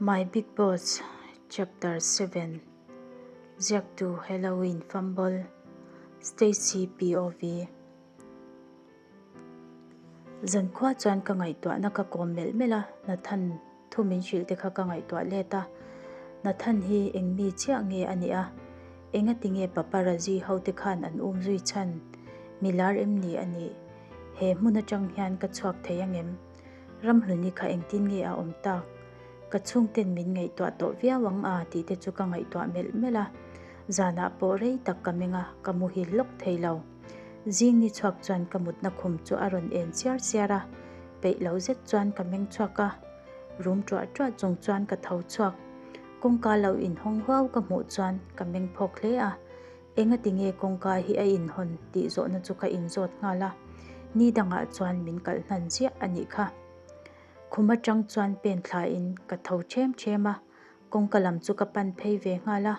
My Big Boss Chapter 7 Ziaktu Halloween Fumble Stacy POV Zankhua chuan ka ngaihtuahna ka kawm melh melh a, Nathan thu min hrilh te kha ka ngaihtuah let a. Nathan hi eng mi chiah nge a nih a? Engati nge paparazzi ho te khan an um zui chhan? Mi lar em ni a nih? He hmun atang hian ka chhuak thei angem? Ramhluni kha engtin nge a awm tak? Ka chhungten min ngaihtuah tawh viau ang a tih te chu ka ngaihtuah melh melh a. Zanah pawh rei tak ka meng a, ka muhil lawk thei lo. Zing ni chhuak chuan ka mutna khum chu a rawn en siar siar a, peih lo zet chuan ka meng chhuak a. Rum ṭuah ṭuah chung chuan ka tho chhuak. Kawngka lo inhawng huau ka hmuh chuan ka meng phawk hle a. Engati nge kawngka hi a inhawn tih zawhna chu ka inzawt nghal a, ni dangah chuan min kalh hnan chiah a nih kha. Khum atang chuan pen thlain ka tho ṭhem ṭhem a, kawngka lam chu ka pan phei ve nghal a.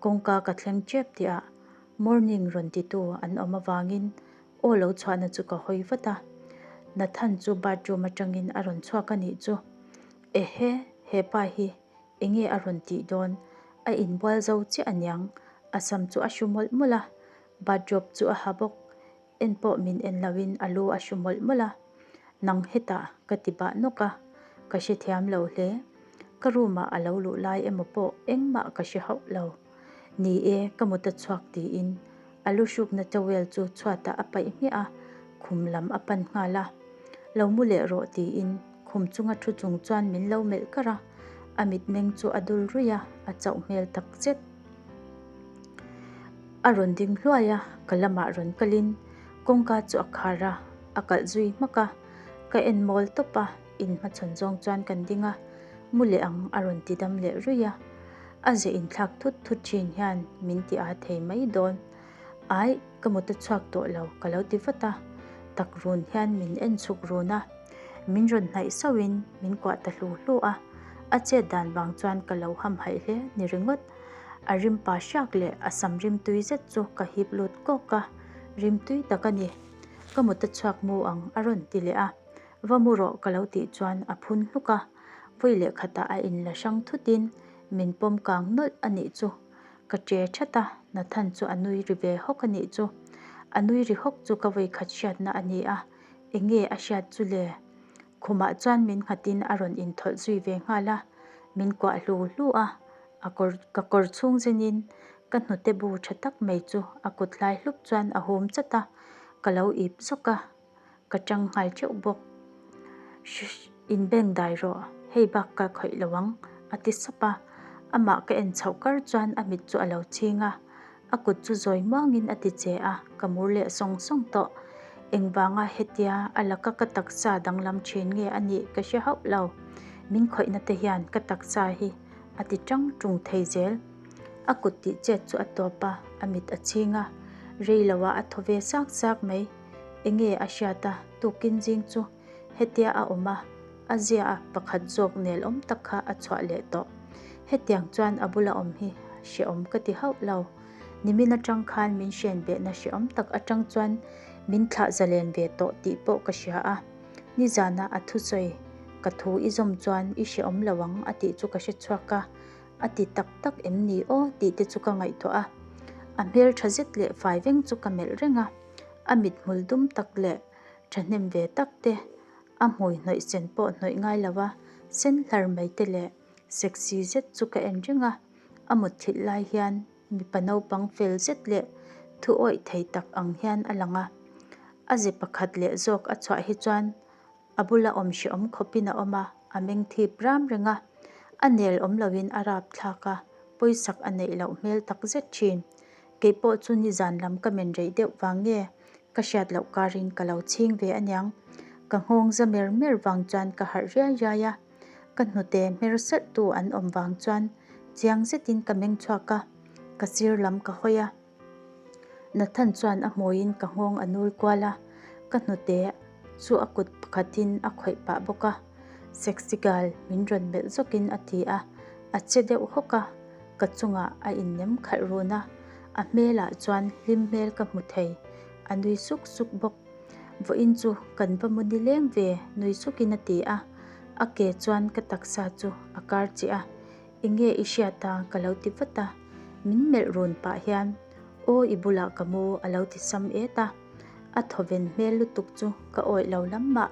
Kawngka ka thleng ṭep tihah morning rawn titu an awm avangin aw lo chhuahna chu ka hawi vat a. Nathan chu bathroom atangin a rawn chhuak a nih chu. Ehe, hepa hi Enge a rawn tih dawn? A inbual zo chiah aniang, a sam chu a hru mawlh mawlh a, bathrobe chu a ha bawk. En pawh min en loin a lu a hru mawlh mawlh a. Nang hetah ka ti bah nawk a, ka hrethiam lo hle. Ka room ah a lo luh lai emaw pawh engmah ka hre hauh lo. Ni e, ka mut a chhuak tiin A lu hrukna towel chu chhuatah a paih hmiah a, khum lam a pan nghal a. Lo mu leh rawh tiin khum chunga thu chung chuan min lo melh kar a, a mitmeng chu a dul ruih a, a chauh hmel tak zet. A rawn ding hluai a, ka lamah rawn kalin kawngka chu a khar a, a kalh zui hmak a. Ka en mawl tawp a, inhmachhawn zawng chuan kan ding a, mu leh ang a rawn ti dam leh ruih a. A ze inthlak thut thut thin hian min ti a thei mai dawn. Aih, ka mut a chhuak tawh lo, ka lo ti vat a. Tak run hian min en chhuk run a. Min rawn hnaih sauhin min kuah ta hlu hlu a. A chet dan vang chuan ka lo hamhaih hle ni ringawt. A rim pa hriak leh a sam rim tui zet chu ka hip lut kawk a, rim tui tak a ni. Ka mut a chhuak mu ang a rawn ti leh a. Va mu rawh ka lo tih chuan a phun hluk a. Vawi leh khatah a inla hrang thutin min pawm kang nawlh a nih chu. Ka che that a, Nathan chu a nui ri ve hawk a nih chu. A nui ri hawk chu ka vawi khat hriatna a ni a, enge a hriat chu le? Khumah chuan min nghatin a rawn inthawlh zui ve nghal a, min kuah hlu hlu a, a kawr ka kawr chhung zenin ka hnute bu tha tak mai chu a kut hlai hlup chuan a hum chat a, ka lo ip zawk a. Ka chang nghal teuh bawk. Shh, in beng dai rawh, hei bak ka khawih lo ang, a ti sap a. Amah ka en chhoh kar chuan a mit chu a lo chhing a, a kut chu zawi muangin a ti che a, ka mur leh sawng sawng tawh. Engvanga hetia a laka ka taksa danglam thin nge a nih ka hre hauh lo. Min khawihna te hian ka taksa hi a ti tang tung thei zel. A kut tih chet chu a tawp a, a mit a chhing a, rei loah a thaw ve sak sak mai. Enge a hriat a, tukin zing chu hetia a awm a, a zia a pakhat zawk nel awm tak kha a chhuah leh tawh. Hetiang chuan a bula awm hi hrehawm ka ti hauh lo. Nimin atang khan min hren behna hrehawm tak atang chuan min thlah zalen ve tawh tih pawh ka hria a. Nizana a thusawi ka thu i zawm chuan i hrehawm lo ang a tih chu ka hre chhuak a, a ti tak tak em ni aw tih te chu ka ngaihtuah a. A hmel tha zet leh fai veng chu ka melh reng a. A mithmul dum tak leh thahnem ve tak te, a hmui hnawih sen pawh hnawih ngai lo a, sen hlar mai te leh sexy zet chu ka en reng a. A mutthilh lai hian mipa naupang fel zet leh thu awih thei tak ang hian a lang a. A ze pakhat leh zawk a chhuah hi chuan a bula awm hrehawm khawpin a awm a, a meng thip ram reng a. A nel awm loin a rap thlak a, pawisak a neih loh hmel tak zet thin. Kei pawh chu nizan lam ka men reih deuh vang nge ka hriat loh karin ka lo chhing ve aniang. Ka nghawng za mer mer vang chuan ka harh riai riai a, ka hnute hmer salh tu an awm vang chuan chiang zetin ka meng chhuak a, ka sir lam ka hawi a. Nathan chuan a hmuiin ka nghawng a nul kual a, ka hnute chu a kut pakhatin a khawih pah bawk a. Sexy girl min rawn melh zawkin a ti a, a che deuh hawk a. Ka chungah a innem khalh run a, a hmelah chuan hlim hmel ka hmu thei, a nui suk suk bawk. Vawiin chu kan va mu nileng ve nui sukin a ti a, A ke chuan ka taksa chu a kar chiah a, Enge i hriat a? ka lo ti vat a, min melh run pah hian Aw i bulah ka mu a lo ti sam et a, a thawven hmel lutuk chu ka awih lo lam mah.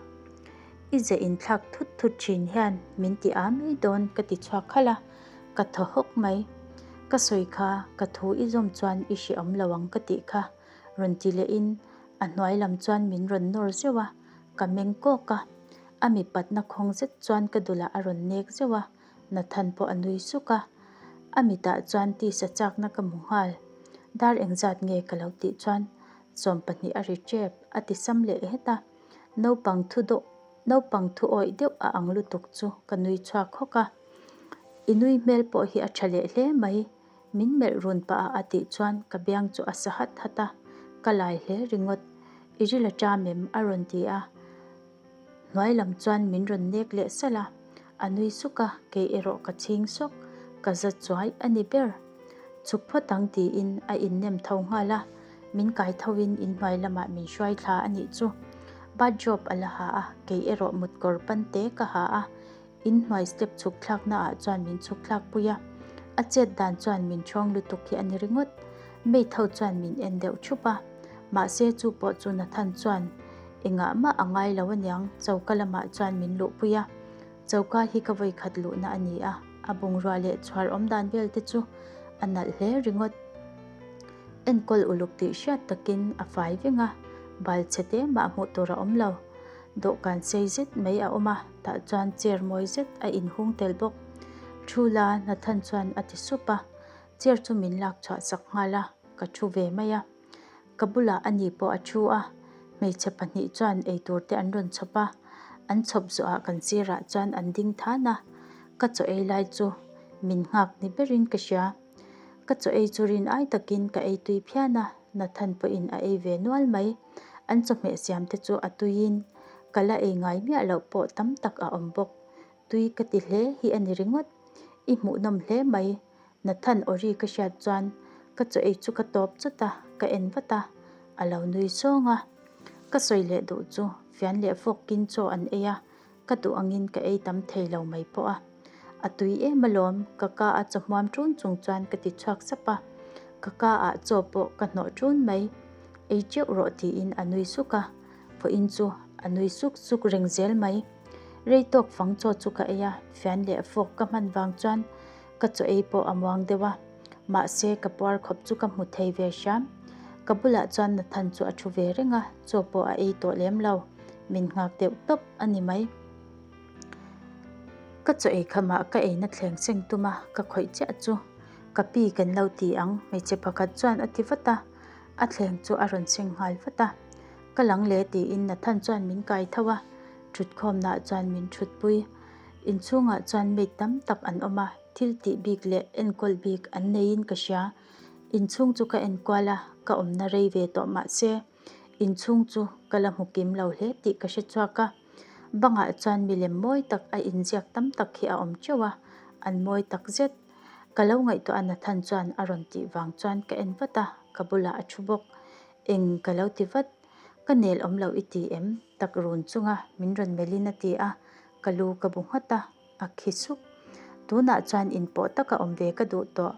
I ze inthlak thut thut thin hian min ti a mai dawn ka ti chhuak khalh a, ka thaw hawk mai. Ka sawi kha ka thu i zawm chuan i hrehawm lo ang ka tih kha rawn ti lehin a hnuai lam chuan min rawn nawr zeuh a, ka meng kawk a. A mipatna khawng zet chuan ka dulah a rawn nek zeuh a, Nathan pawh a nui suk a. A mitah chuan tisa chakna ka hmu nghal. Dar engzat nge ka lo tih chuan 20 a ri tep a ti sam leh het a. Naupang thu dawh naupang thu awih deuh a ang lutuk chu ka nui chhuak hawk a. I nui hmel pawh hi a tha leh hle mai, min melh run pah a a tih chuan ka biang chu a sa hat hat a, ka lai hle ringawt. I ril a ṭam em? a rawn ti a. Hnuai lam chuan min rawn nek leh salh a, a nui suk a, kei erawh ka chhing sawk, ka za chuai a ni ber. Chhuk phawt ang tiin a innem tho nghal a, min kai tho in inhnuai lamah min hruai thla a nih chu. Bathrobe a la ha a, kei erawh mutkawr pan te ka ha a, inhnuai step chhuk thlakna ah chuan min chhuk thlak pui a, a chet dan chuan min ṭhawng lutuk hi a ni ringawt. Maid ho chuan min en deuh ṭhup a, mahse chu pawh chu Nathan chuan engah mah a ngai lo aniang choka lamah chuan min luhpui a, choka hi ka vawikhat luhna a ni a, a bungrua leh chhuar awm dan vel te chu a nalh hle ringawt. Enkawl uluk tih hriat takin a fai veng a, bal chhe te mah hmuh tur a awm lo. Dawhkan sei zet mai a awm a, tah chuan chair mawi zet a inhung tel bawk. Thu la, Nathan chuan a ti sup a, chair chu min lak chhuah sak nghal a, ka thu ve mai a. Ka bulah ani pawh a thu a, hmeichhe pahnih chuan eitur te an rawn chhawp a, an chhawp zawhah kan sirah chuan an ding than a, ka chaw ei lai chu min nghak ni berin ka hria. Ka chaw ei chu rin ai takin ka ei tui phian a, Nathan pawhin a ei ve nual mai. An chawhmeh siam te chu a tuiin ka la ei ngai miah loh pawh tam tak a awm bawk. Tui ka ti hle hi a ni ringawt. I hmuhnawm hle mai. Nathan awri ka hriat chuan ka chaw ei chu ka tawp chawt a, ka en vat a, a lo nui sawng a. Ka sawi leh duh chu fian leh fawkin chaw an ei a, Ka duh angin ka ei tam thei lo mai pawh a. A tui em alawm, ka ka a chawhmuam ṭun chung chuan ka ti chhuak sap a. Ka ka ah chaw pawh ka hnawh ṭun mai. Ei teuh rawh tiin a nui suk a, vawiin chu a nui suk suk reng zel mai. Rei tawk fang chaw chu ka ei a, fian leh fork ka hman vang chuan ka chaw ei pawh a muang deuh a. Mahse ka puar khawp chu ka hmu thei ve hram. Ka bulah chuan Nathan chu a thu ve reng a, chaw pawh a ei tawh lem lo. Min nghak deuh tawp a ni mai. Ka chaw ei khamah ka eina thleng seng tum a, ka khawih chiah chu ka pi kan lo ti ang hmeichhe pakhat chuan a ti vat a, a thleng chu a rawn seng nghal vat a. Ka lang le tiin Nathan chuan min kai tho a, thutkhawmnaah chuan min thutpui. Inchhungah chuan maid tam tak an awm a, Thil tih bik leh enkawl bik an neiin ka hria. Inchhung chu ka enkual a, ka awmna rei ve tawh mahse inchhung chu ka la hmu kim lo hle tih ka hre chhuak a. Bangah chuan milem mawi tak a inziak tam tak hi a awm teuh a, an mawi tak zet. Ka lo ngaihtuah a Nathan chuan a rawn tih vang chuan ka en vat a, ka bulah a thu bawk. Eng ka lo ti vat. Ka nel awm lo i ti em? Tak run chunga min rawn melhin a ti a, ka lu ka bu nghat a. A khi sup. Tunah chuan inpawh taka awm ve ka duh tawh.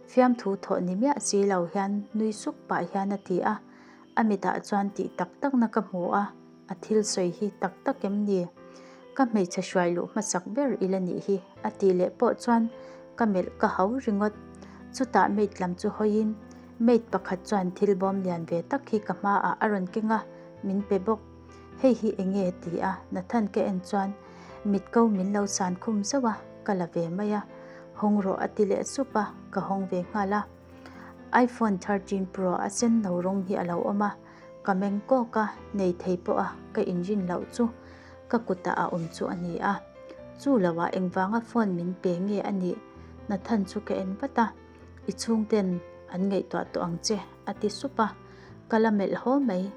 Fiamthu thawh ni miah si lo hian nui suk pah hian a ti a. A mitah chuan tih tak takna ka hmu a, a thil sawi hi tak tak em ni? Ka hmeichhe hruai luh hmasak ber ila nih hi a tih leh pawh chuan ka melh ka hau ringawt. Chutah maid lam chu hawiin maid pakhat chuan thil bawm lian ve tak hi ka hmaah a rawn keng a, min pe bawk. Hei hi eng nge ti a Nathan ka en chuan mit ko min lo san khum zauh a, ka la ve mai a. Hawng rawh a ti leh sup a, ka hawng ve nghal a. IPhone 13 Pro a sen no rawng hi a lo awm a, ka meng kawk a, nei thei pawh a ka inrin loh chu ka kutah a awm chu a ni a. Chu loah engvanga phone min pe nge a nih Nathan chu ka en vat a. I chhungten an ngaihtuah tawh ang che, a ti sup a. Ka la melh haw mai.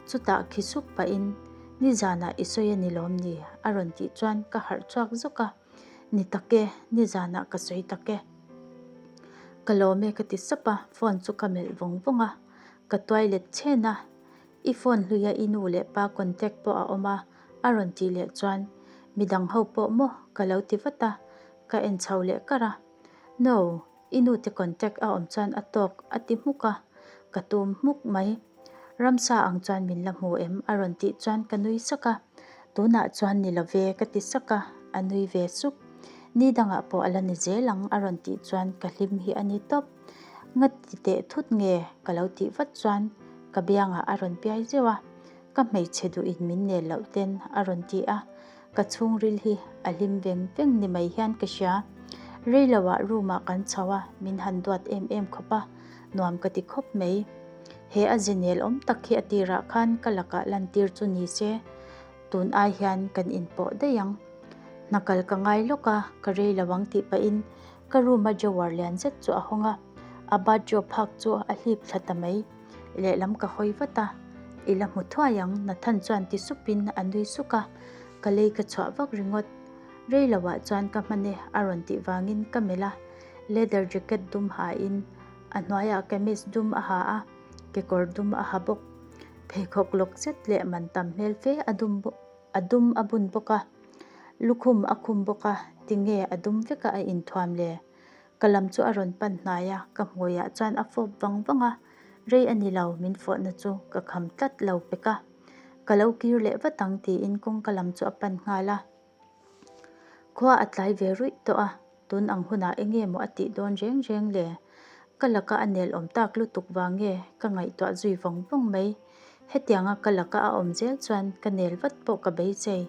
Chutah khi sup pahin, Nizanah i sawi a ni lawm ni? a rawn tih chuan ka harh chhuak zawk a. Ni tak e, nizanah ka sawi tak e. Ka lawm e ka ti sap a, phone chu ka melh vawng vawng a. Ka tuai let chhen a, I phone hluia i nu leh pa contact pawh a awm a, a rawn tih leh chuan, Midang ho pawh maw? Ka lo ti vat a, ka en chho leh kar a. No, i nu te contact a awm chuan a tawk a ti hmuk a, ka tum hmuk mai. Ramsa ang chuan min la hmu em? A rawn tih chuan ka nui sak a. Tunah chuan ni lo ve ka ti sak a, a nui ve suk. Ni dangah pawh a la ni zel ang a rawn tih chuan ka hlim hi a ni tawp. Nga ti teh thut nge ka lo tih vat chuan ka biangah a rawn piai zeuh a, ka hmeichhe duhin min nel loh ten a rawn ti a, ka chhungril hi a hlim veng veng ni mai hian ka hria. Reiloah room ah kan chho a, min han duat em em khawp a, nuam ka ti khawp mai. He a ze nel awm tak hi a tirah khan ka lakah lantir chu ni se, tun ai hian kan inpawh daih ang. Hna kal ka ngai lawk a, ka rei lo ang tih pahin ka room a drawer lian zet chu a hawng a, a bathrobe hak chu a hlip thla ta mai. Lehlam ka hawi vat a, I la hmu thuai ang Nathan chuan ti supin a nui suk a, ka lei ka chhuah vak ringawt. Rei loah chuan ka hman e a rawn tih vangin ka melh a, leather jacket dum hain a hnuaiah kamis dum a ha a, kekawr dum a ha bawk. Pheikhawk lawk zet leh man tam hmel fe a dum bawk. A dum a bun bawk a, lukhum a khum bawk a, tinge a dum veka a inthuam le? Ka lam chu a rawn pan hnai a, ka hmuiah chuan a fawp vang vang a, rei a ni lo, min fawhna chu ka kham tlat lo pek a. Ka lo kir leh vat ang tiin kawngka lam chu a pan nghal a. Khua a tlai ve ruih tawh a, tun ang hunah enge maw a tih dawn reng reng le? Ka laka a nel awm tak lutuk vang nge ka ngaihtuah zui vawng vawng mai. Hetianga ka laka a awm zel chuan ka nel vat pawh ka beisei.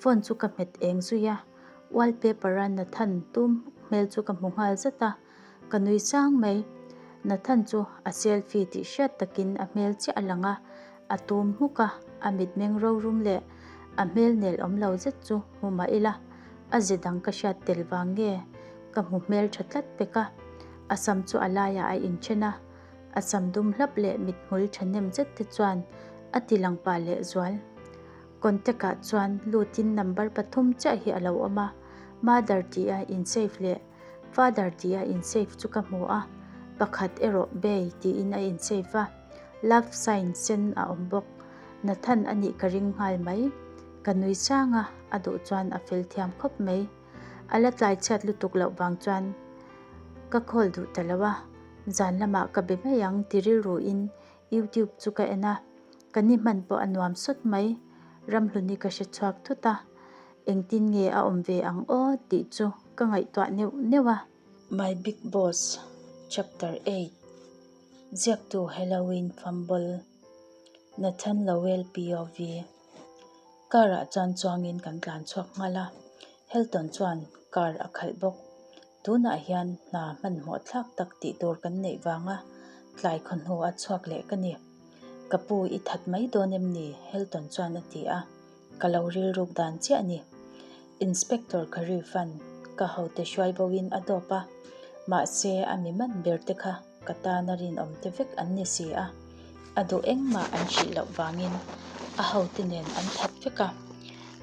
Phone chu ka hmet eng zui a, wallpaper a Nathan tum hmuk hmel chu ka hmu nghal zat a, ka nui sang mai. Nathan chu a selfie tih hriat takin a hmel chiah a lang a, A tum hmuk a, a mitmeng rorum leh a hmel nel awm lo zet chu hmu mah ila, a ze dang ka hriat tel vang nge ka hmu hmel tha tlat pek a. A sam chu a laiah a inthen a, a sam dum hlap leh mithmul thahnem zet te chuan a ti lang pah leh zual. Contact ah chuan lutin number pathum chiah hi a lo awm a, Mother tih a in save leh Father tih a in save chu ka hmu a, pakhat erawh Bay tiin a in save a. Love sign sen a awm bawk. Nathan a nih ka ring nghal mai. Ka nui sang a, a duh chuan a fel thiam khawp mai. A la tlai chhiat lutuk loh vang chuan ka call duh ta lo a, zan lamah ka be mai ang ti rilruin YouTube chu ka en a, ka ni hman pawh a nuam sawt mai. Ramhluni ka hre chhuak thut a, engtin nge a awm ve ang aw tih chu ka ngaihtuah neuh neuh a. My Big Boss Chapter 8 Ziaktu Halloween Fumble Nathan Lowell POV Car ah chuan chuangin kan tlan chhuak nghal a, Helton chuan car a khalh bawk. Tunah hian hna hmanhmawh thlak tak tih tur kan neih vanga tlai khaw hnu a chhuak leh ka ni. Ka pu i that mai dawn em ni? Helton chuan a ti a, ka lo rilruk dan chiah a ni. Inspector Kharif-a'n ka hote hruai boin a dawp a, mahse a mi man ber te kha ka tana rinawm te vek an ni si a, a duh engmah an hrilh loh vangin a hote nen an that vek a,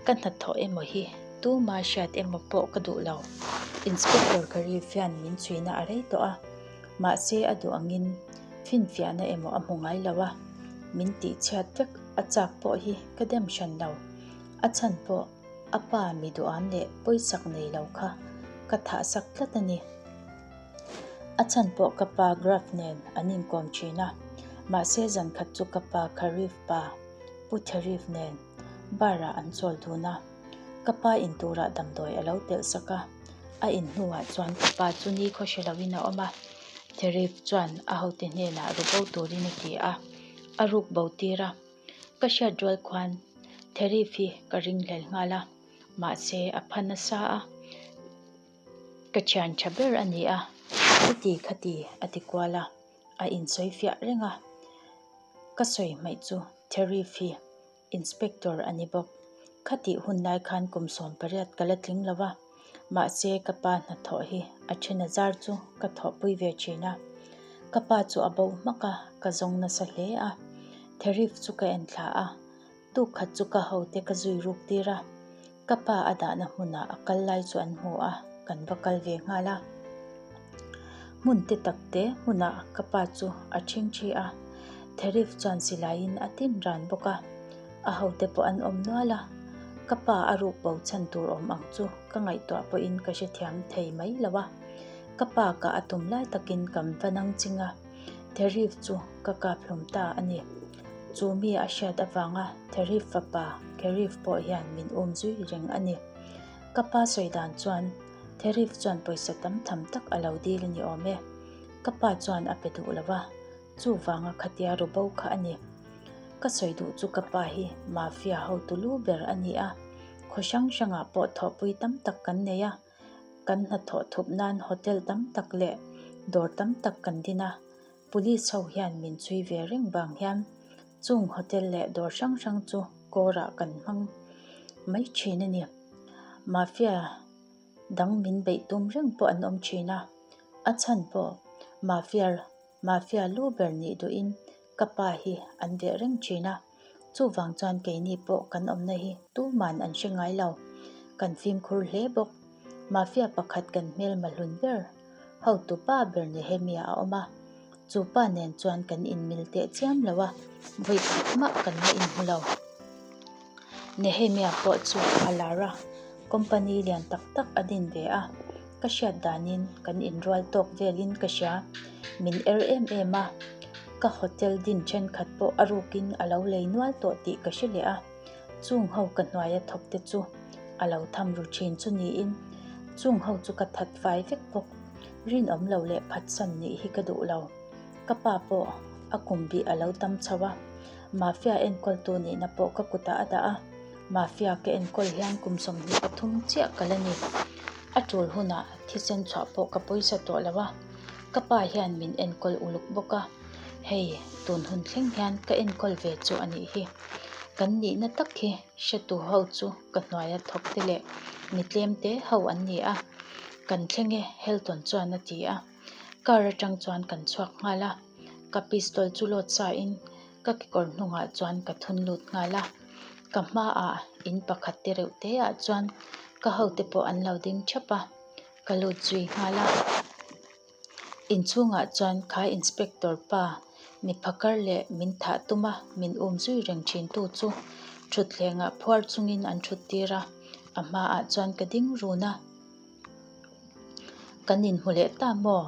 ka hnathawh emaw hi tuma hriat emaw pawh ka duh lo. Inspector Kharif hian min chhuina a rei tawh a, mahse a duh angin finfiahna emaw a hmu ngai lo a, min tihchhiat vek a chak pawh hi ka dem hran lo, a chhan pawh a pa mi duham leh pawisak nei lo kha ka thahsak tlat a ni. A chhan pawh ka pa Graf nen an inkawm thin a, mahse zan khat chu ka pa Kharif pa Pu Therif nen bar ah an chawl dun a, ka pa in turah damdawi a lo telh sak a, a in hnuah chuan ka pa chu ni khaw hre loin a awm a, Therif chuan a hote hnenah ru bo turin a ti a, a ruk bo tir a, ka hriat rual khuan Therif hi ka ringhlel nghal a, mahse a pha nasa a. Ka thian tha ber a ni a, chuti khati a ti kual a, a insawi fiah reng a. Ka sawi hmaih chu Therif hi Inspector a ni bawk. Khatih hun lai khan kum 18 ka la tling lo a, mahse ka pa hnathawh hi a then a zar chu ka thawhpui ve thin a. Ka pa chu a bo hmak a, ka zawng nasa hle a. Therif chu ka en thla a, tuk khat chu ka hote ka zui ruk tir a. Ka pa a dahna hmunah a kal lai chu an hmu a, kan va kal ve nghal a. Hmun te tak te hmunah ka pa chu a ṭhingṭhi a, Therif chuan silaiin a tin ran bawk a, a hote pawh an awm nual a. Ka pa a ruk bo chhan tur awm ang chu ka ngaihtuah pawhin ka hrethiam thei mai lo a. Ka pa kah a tum lai takin ka va nang ching a, Therif chu ka kap hlum ta a ni. Chu mi a hriat avanga Therif fapa Kherif pawh hian min um zui reng a ni. Ka pa sawi dan chuan Therif chuan pawisa tam tham tak a lo dil a ni awm e. Ka pa chuan a pe duh lo va, chuvanga khatia ru bo kha a ni. Ka sawi duh chu ka pa hi mafia hotu lu ber a ni a, khaw hrang hrangah pawh thawhpui tam tak kan nei a, kan hnathawh thup nan hotel tam tak leh dawr tam tak kan din a, police ho hian min chhui ve reng vang hian chung hotel leh dawr hrang hrang chu kawrah kan hmang mai thin a ni. Mafia dang min beih tum reng pawh an awm thin a, a chhan pawh mafia mafia lu ber nih duhin ka pa hi an veh reng thin a, chuvang chuan keini pawh kan awmna hi tuman an hre ngai lo, kan fimkhur hle bawk. Mafia pakhat kan hmelma hlun ber, hotu pa ber Nehemia a awm a, chu pa nen chuan kan inmil teh chiam lo a, vawi khat mah kan la inhmu lo. Nehemia pawh chu a lar a, company lian tak tak a din ve a, ka hriat danin kan inrual tawk velin ka hria, min er em em a, ka hotel din thenkhat pawh a rukin a lo lei nual tawh tih ka hre leh a, chung ho ka hnuaia thawk te chu a lo tham ru thin chu niin chung ho chu ka that fai vek bawk, rinawm lo leh phatsan nih hi ka duh lo. Ka pa pawh a kum bih a lo tam chho a, mafia enkawltu nihna pawh ka kutah a dah a, mafia ka enkawl hian kum 23 chiah ka la ni. A tul hunah thisen chhuah pawh ka pawisa tawh lo a, ka pa hian min enkawl uluk bawk a, hei tun hun thleng hian ka enkawl ve chu a nih hi. Kan nihna tak hi hretu ho chu ka hnuaia thawk te leh mi tlem te ho an ni a, kan thleng e Helton chuan a ti a. Car atang chuan kan chhuak nghal a, ka pistol chu lawt sa in ka kekawr hnungah chuan ka thun lut nghal a, ka hmaah in pakhat te reuh te ah chuan ka hote pawh an lo ding thap a, ka lut zui nghal a. Inchhungah chuan kha inspector pa mi phakar leh min thah tum a min um zui reng thin tu chu thutthlengah phuar chungin an thut tir a, a hmaah chuan ka ding run a. Kan inhmu leh ta maw?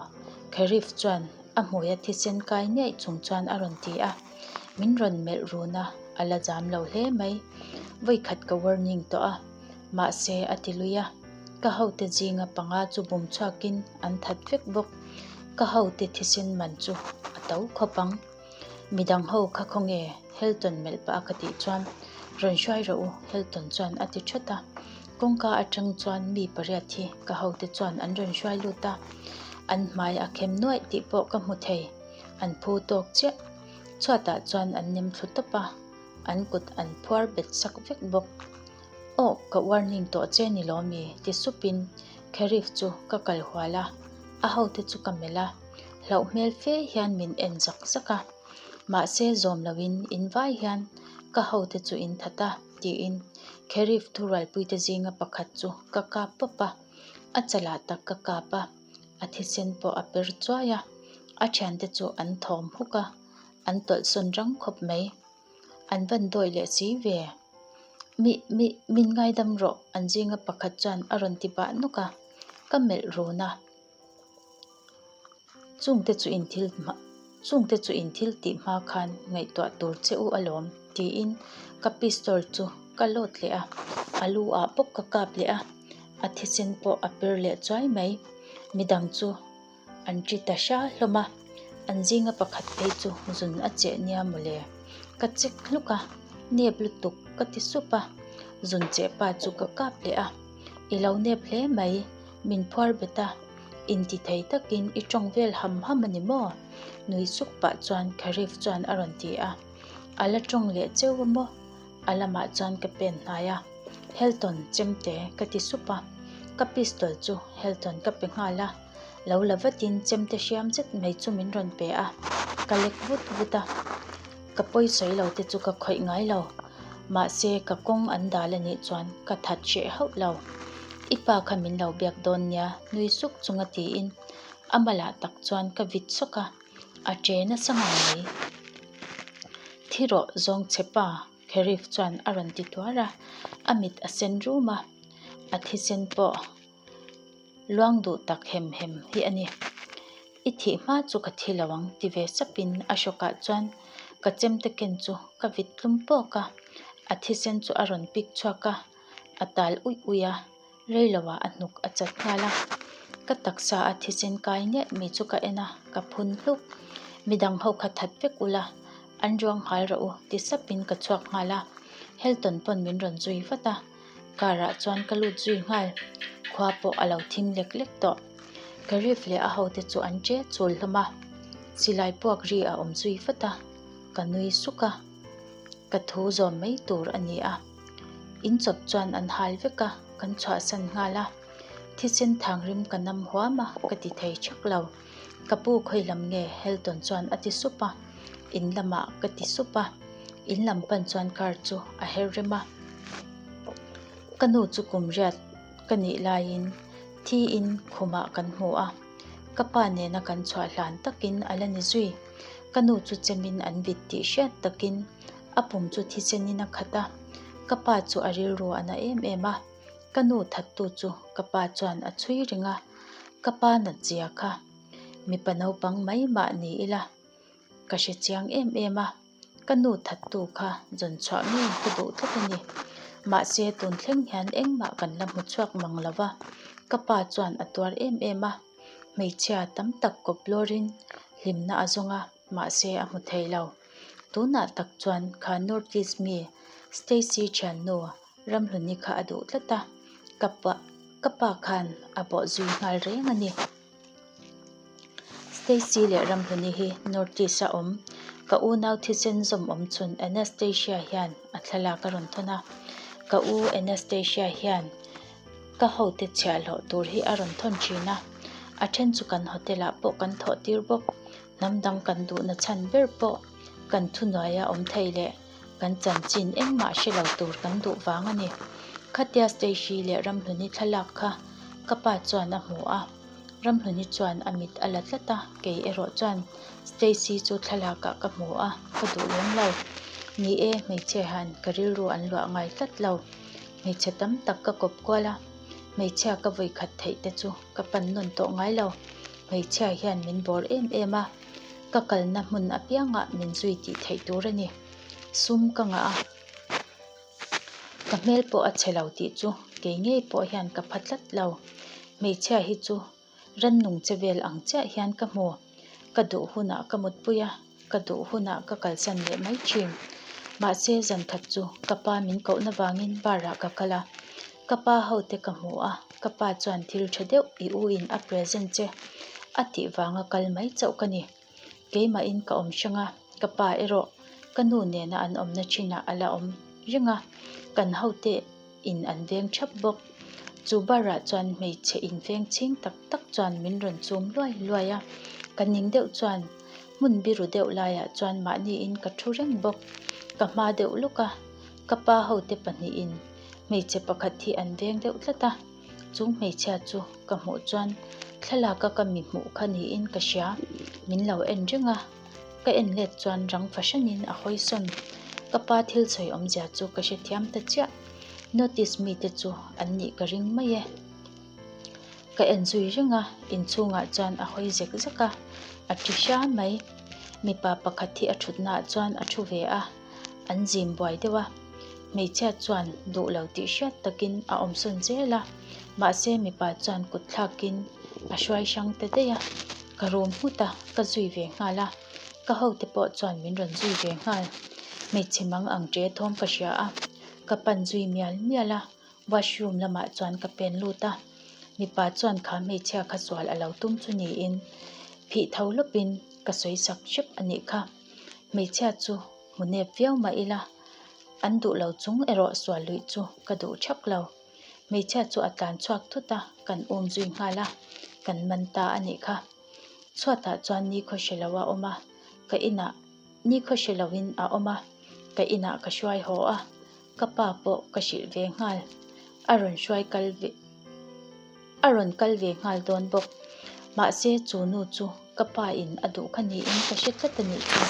Kherif chuan a hmuia thisen kai ngei chung chuan a rawn ti a. Min rawn melh run a, a la zam lo hle mai. Vawikhat ka warning tawh a, mahse a ti lui a. Ka hote zinga panga chu bum chhuakin an that vek bawk. Ka hote thisen man chu a to khawp ang. Midang ho kha khawnge Hilton melh pah a ka tih chuan rawn hruai rawh u Hilton chuan a ti that a. Kawngka atang chuan mi pariat hi ka hote chuan an rawn hruai lut a. An hmai a khem nuaih tih pawh ka hmu thei. An phu tawk chiah. Chhuatah chuan an nem thlu tawp a, an kut an phuar bet sak vek bawk. Aw ka warning tawh che ni lo mi ti supin Kherif chu ka kal hual a, a hote chu ka melh a. Hlauh hmel fe hian min en zak zak a, mahse zawm loin in vai hian ka hote chu in that a tiin Kherif thurualpuite zinga pakhat chu ka kap pawp a, a chalah tak ka kap a, a thisen pawh a per chuai a, a thiante chu an thawm huk a, an tawlhsawn rang khawp mai. An van dawi leh si ve. Mi, mi, min ngaidam rawh an zinga pakhat chuan a rawn ti pah nawk a, ka melh run a. Chungte chu in thil chungte chu in thil tih hma khan ngaihtuah tur che u alawm tiin ka pistol chu ka load leh a, a lu ah bawk ka kap leh a, a thisen pawh a per leh chuai mai. Midang chu an ṭi ta hra hlawm a, an zinga pakhat phei chu zun a cheh nia mawle. Ka chek hluk a, nep lutuk ka ti sup a, zun cheh pa chu ka kap leh a, i lo nep hle mai. Min phuar bet a, inti thei takin i tawng vel ham ham a ni maw? Nui suk pah chuan Kharif chuan a rawn ti a. A la tawng leh cheu a maw? A lamah chuan ka pen hnai a, Helton chemte ka ti sup a. Ka pistol chu Helton ka pe nghal a, lo la vatin chemte hriam zet mai chu min rawn pe a, ka lek vut vut a. Ka pawi sawi lo te chu ka khawih ngai lo. Mahse, ka kawng an dal a nih chuan ka that hreh hauh lo. I pa kha min lo biak dawn nia nui suk chunga tiin a malah tak chuan ka vit sawk a, a che nasa ngang mai. Thi rawh zawng che pa, Kherif chuan a rawn ti tuar a. A mit a sen rum a, a thisen pawh luang duh tak hem hem hi a ni. I thih hma chu ka thi lo ang ti ve sapin a hrawkah chuan ka chemte ken chu ka vit tlum pawk a, a thisen chu a rawn pik chhuak a, a tal uih uih a, reiloah a hnuk a chat nghal a. Ka taksa a thisen kai nge mi chu ka en a, ka phun hluk. Midang ho kha that vek ula, an ruang nghal rawh u ti sapin ka chhuak nghal a, Helton pawn min rawn zui vat a. Car ah chuan ka lut zui nghal, khua pawh a lo thim lek lek tawh. Garif leh a hote chu an che chul hlawm a, silai puak ri a awm zui vat a, ka nui suk a, ka thu zawm mai tur a ni a. In chawp chuan an hal vek a, kan chhuahsan nghal a, thisen thang rim ka nam huam a, ka ti thei thak lo. Ka pu khawi lam nge? Helton chuan a ti sup a, in lamah ka ti sup a, in lam pan chuan car chu a her rem a. Ka nu chu kum riat ka nih laiin thiin khumah kan hmu a, ka pa nena kan chhuah hlan takin a la ni zui. Ka nu chu chemin an vit tih hriat takin a pum chu thisenin a khat a, ka pa chu a rilru a na em em a. Ka nu thattu chu ka pa chuan a chhui reng a, ka pa nat zia kha mipa naupang mai mah ni ila ka hre chiang em em a, ka nu thattu kha zawn chhuah ngei ka duh tlat a ni. Mahse tun thleng hian engmah kan la hmu chhuak mang lo va, ka pa chuan a tuar em em a, hmeichhia tam tak kawp lawrin hlimna a zawng a, mahse a hmu thei lo. Tunah tak chuan kha North East mi Stacy thiannu Ramhluni kha a duh tlat a, ka pa ka pa khan a bawh zui nghal reng a ni. Stacy leh Ramhluni hi North East a awm, ka unau thisen zawm awm chhun Anastasia hian a thlalak a rawn thawn a, ka u Anastasia hian ka hote chhiahhlawh tur hi a rawn thawn thin a, a then chu kan hotel ah pawh kan thawh tir bawk, hnam dang kan duhna chhan ber pawh kan thuhnuaia awm thei leh Kan chanchin engmah hre lo tur kan duh vang a ni. Khatia Stacy leh Ramhluni thlalak kha ka pa chuan a hmu a, Ramhluni chuan a mit a la tlat a, kei erawh chuan Stacy chu thlalakah ka hmu a, ka duh lem lo. Ni e, hmeichhe han ka rilru an luah ngai tlat lo. Hmeichhe tam tak ka kawp kual a, hmeichhia ka vawi khat theih te chu ka pan nawn tawh ngai lo. Hmeichhia hian min bawr em em a. Ka kalna hmun apiangah min zui tih theih tur a ni. Sum ka ngah a, ka hmel pawh a chhe lo tih chu kei ngei pawh hian ka pha tlat lo. Hmeichhia hi chu rannung che vel ang chiah hian ka hmu. Ka duh hunah ka mutpui a, ka duh hunah ka kalsan leh mai thin. Mahse zan khat chu ka pa min kohna vangin bar ah ka kal a, ka pa hote ka hmu a, ka pa chuan thil tha deuh i u in a present che a tih vanga kal mai chauh ka ni. Keimahin ka awm hrang a, ka pa erawh ka nu nena an awmna thinah a la awm reng a, kan hote in an veng thap bawk. Chu barah chuan hmeichhe inveng chhing tak tak chuan min rawn chum luai luai a, ka ning deuh chuan hmun biru deuh laiah chuan mahniin ka thu reng bawk. Ka hma deuh lawk a, ka pa hote pahnihin hmeichhe pakhat hi an veng deuh tlat a. Chung hmeichhia chu ka hmuh chuan thlalaka ka mi hmuh kha niin ka hria, min lo en reng a, ka en let chuan rang fahranin a hawi sawn. Ka pa thil sawi awmzia chu ka hrethiam ta chiah, notice mite chu an nih ka ring mai e. Ka en zui reng a, inchhungah chuan a hawi zek zek a, a ti hra mai. Mipa pakhat hi a thutnaah chuan a thu ve a. An zim buai deuh a, hmeichhia chuan duh lo tih hriat takin a awm sawn zel a, mahse mipa chuan kut thlakin a hruai hrang ta daih a, ka rum nghut a, ka zui ve nghal a, ka hote pawh chuan min rawn zui ve nghal. Hmeichhe mang ang ṭe thawm ka hria a, ka pan zui mial mial a, washroom lamah chuan ka pen lut a, mipa chuan kha hmeichhia kha sual a lo tum chu niin phih tho lawpin ka sawi sak hrep a nih kha. Hmeichhia chu hmu nep viau mah ila, an duh lo chung erawh sual luih chu ka duh thak lo. Hmeichhia chu a tlan chhuak thut a, kan um zui nghal a, kan man ta a nih kha. Chhuatah chuan nikhaw hre lo a awm a, ka inah nikhaw hre loin a awm a, ka inah ka hruai haw a, ka pa pawh ka hrilh ve nghal. A rawn hruai kal ve. A rawn kal ve nghal dawn bawk. Mahse chu nu chu ka pa in a duh kha niin ka hre tlat a nih chu.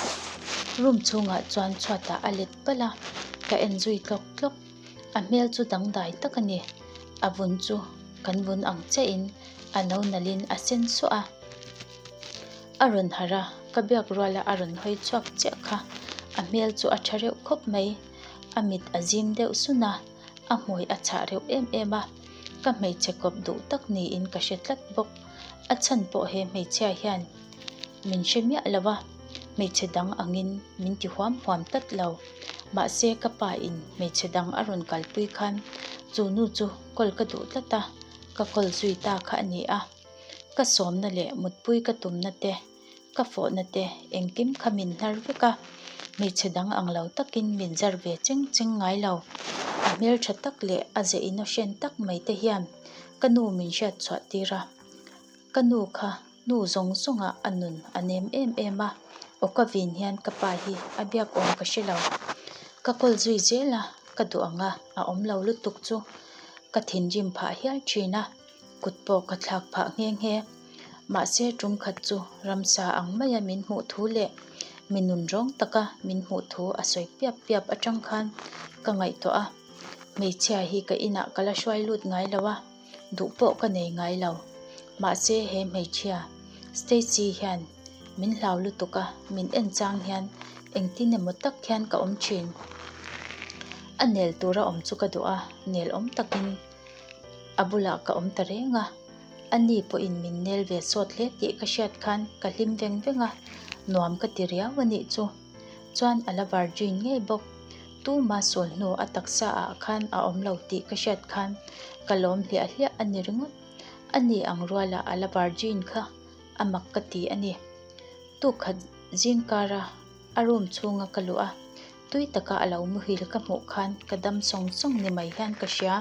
Room chhungah chuan chhuatah a let palh a, ka en zui tlawk tlawk. A hmel chu dangdai tak a ni. A vun chu kan vun ang chiahin a no nalhin a sen suah a. A rawn harh a, ka biak ruala a rawn hawi chhuak chiah kha. A hmel chu a tha reuh khawp mai. A mit a zim deuh sun a, a hmui a chhah reuh em em a. Ka hmeichhe kawp duh tak niin ka hre tlat bawk. A chhan pawh he hmeichhia hian min hre miah lo a, hmeichhe dang angin min ti huam huam tlat lo. Mahse ka pa in hmeichhe dang a rawn kalpui khan chu nu chu kawl ka duh tlat a, ka kawl zui ta kha a ni a. Ka sawmna leh mutpui ka tumna te, ka fawhna te engkim kha min hnar vek a, hmeichhe dang ang lo takin min zar ve cheng cheng ngai lo. A hmeltha tak leh a ze innocent tak mai te hian ka nu min hriat chhuah tir a, ka nu kha nu zawng zawngah a nun a nem em em a, aw ka vin hian ka pa hi a biak awm ka hre lo. Ka kawl zui zel a, ka duh ang a, a awm lo lutuk chu ka thinrim phah hial thin a. Kut pawh ka thlak phah nghe nghe. Mahse tum khat chu ramsa ang maia min hmuh thu leh mi nun rawng taka min hmuh thu a sawi piap piap atang khan ka ngaihtuah a. Hmeichhia hi ka inah ka la hruai lut ngai lo a, duh pawh ka nei ngai lo. Mahse he hmeichhia Stacy hian min hlau lutuk a, min en chang hian engtin emaw tak hian ka awm thin. A nel tura awm chu ka duh a, nel awm takin. A bulah ka awm ta reng a, a ni pawhin min nel ve sawt hle tih ka hriat khan ka hlim veng veng a, nuam ka ti riau a nih chu. Chuan a la virgin ngei bawk. Tuma sawl hnu a taksa ah khan a awm lo tih ka hriat khan ka lawm hliah hliah a ni ringawt. A ni ang ruala a la virgin kha a mak ka ti a ni. Tukhat zingkara A room chhunga ka luh a, tui taka a lo muhil ka hmuh khan ka dam sawng sawng ni mai hian ka hria.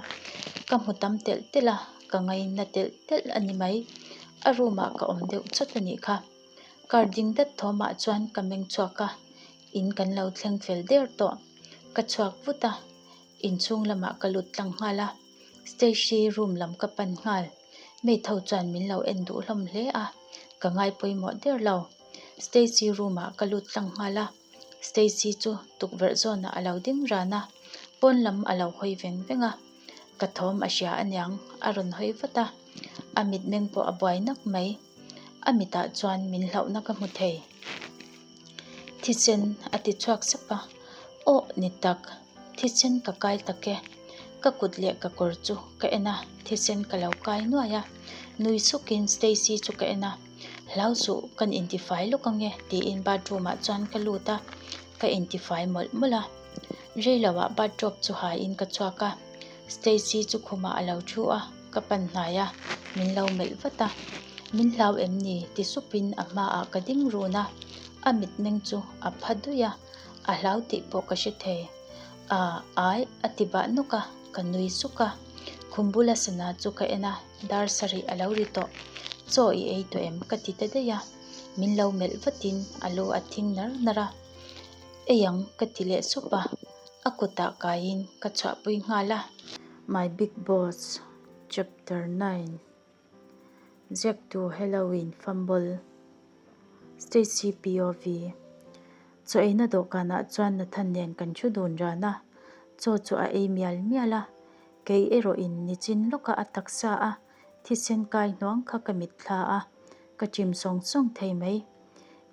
Ka hmu tam telh telh a, ka ngaina telh telh a ni mai. A room ah ka awm deuh chawt a nih kha. Car ding dat thawmah chuan ka meng chhuak a, in kan lo thleng fel der tawh. Ka chhuak vut a, inchhung lamah ka lut tlang nghal a. Stacy room lam ka pan nghal. Maid ho chuan min lo en duh hlawm hle a, ka ngai pawimawh der lo. Stacy room ah ka lut tlang nghal a, Stacy chu tukverh zawnah a lo ding ran a, pawn lam a lo hawi veng veng a, ka thawm a hria aniang a rawn hawi vat a, a mitmeng pawh a buai nak mai, a mitah chuan min hlauhna ka hmu thei. Thisen a ti chhuak sap a, Aw ni tak, thisen ka kai tak e, ka kut leh ka kawr chu ka en a, thisen ka lo kai nuai a, nui sukin Stacy chu ka en a. Hlau suh, kan intifai lawk ange tiin bathroom ah chuan ka lut a, ka intifai mawlh mawlh a. Reilo ah bathrobe chu haiin ka chhuak a, Stacy chu khumah a lo thu a, ka pan hnai a, min lo melh vat a. Min hlau em ni? ti supin a hmaah ka ding run a, a mitmeng chu a pha duih a, a hlau tih pawh ka hre thei. Aa, ai a ti bah nawk a, ka nui suk a. Khum bula sana chu ka en a. Dar sarih a lo ri tawh. Chaw i ei tawh em? ka ti ta daih a. Min lo melh vatin a lu a thing nar nar a. Ei ang ka ti leh sup a. A kutah kaiin ka chhuahpui nghal a. My Big Boss Chapter 9 Ziaktu Halloween Fumble Stacy POV Chaw eina dawhkanah chuan Nathan nen kan thu dun ran a. Chaw chu a ei mial mial a. Kei erawhin nichin lawka a taksa a thisen kai hnuang kha ka mitthla a, ka chim sawng sawng thei mai.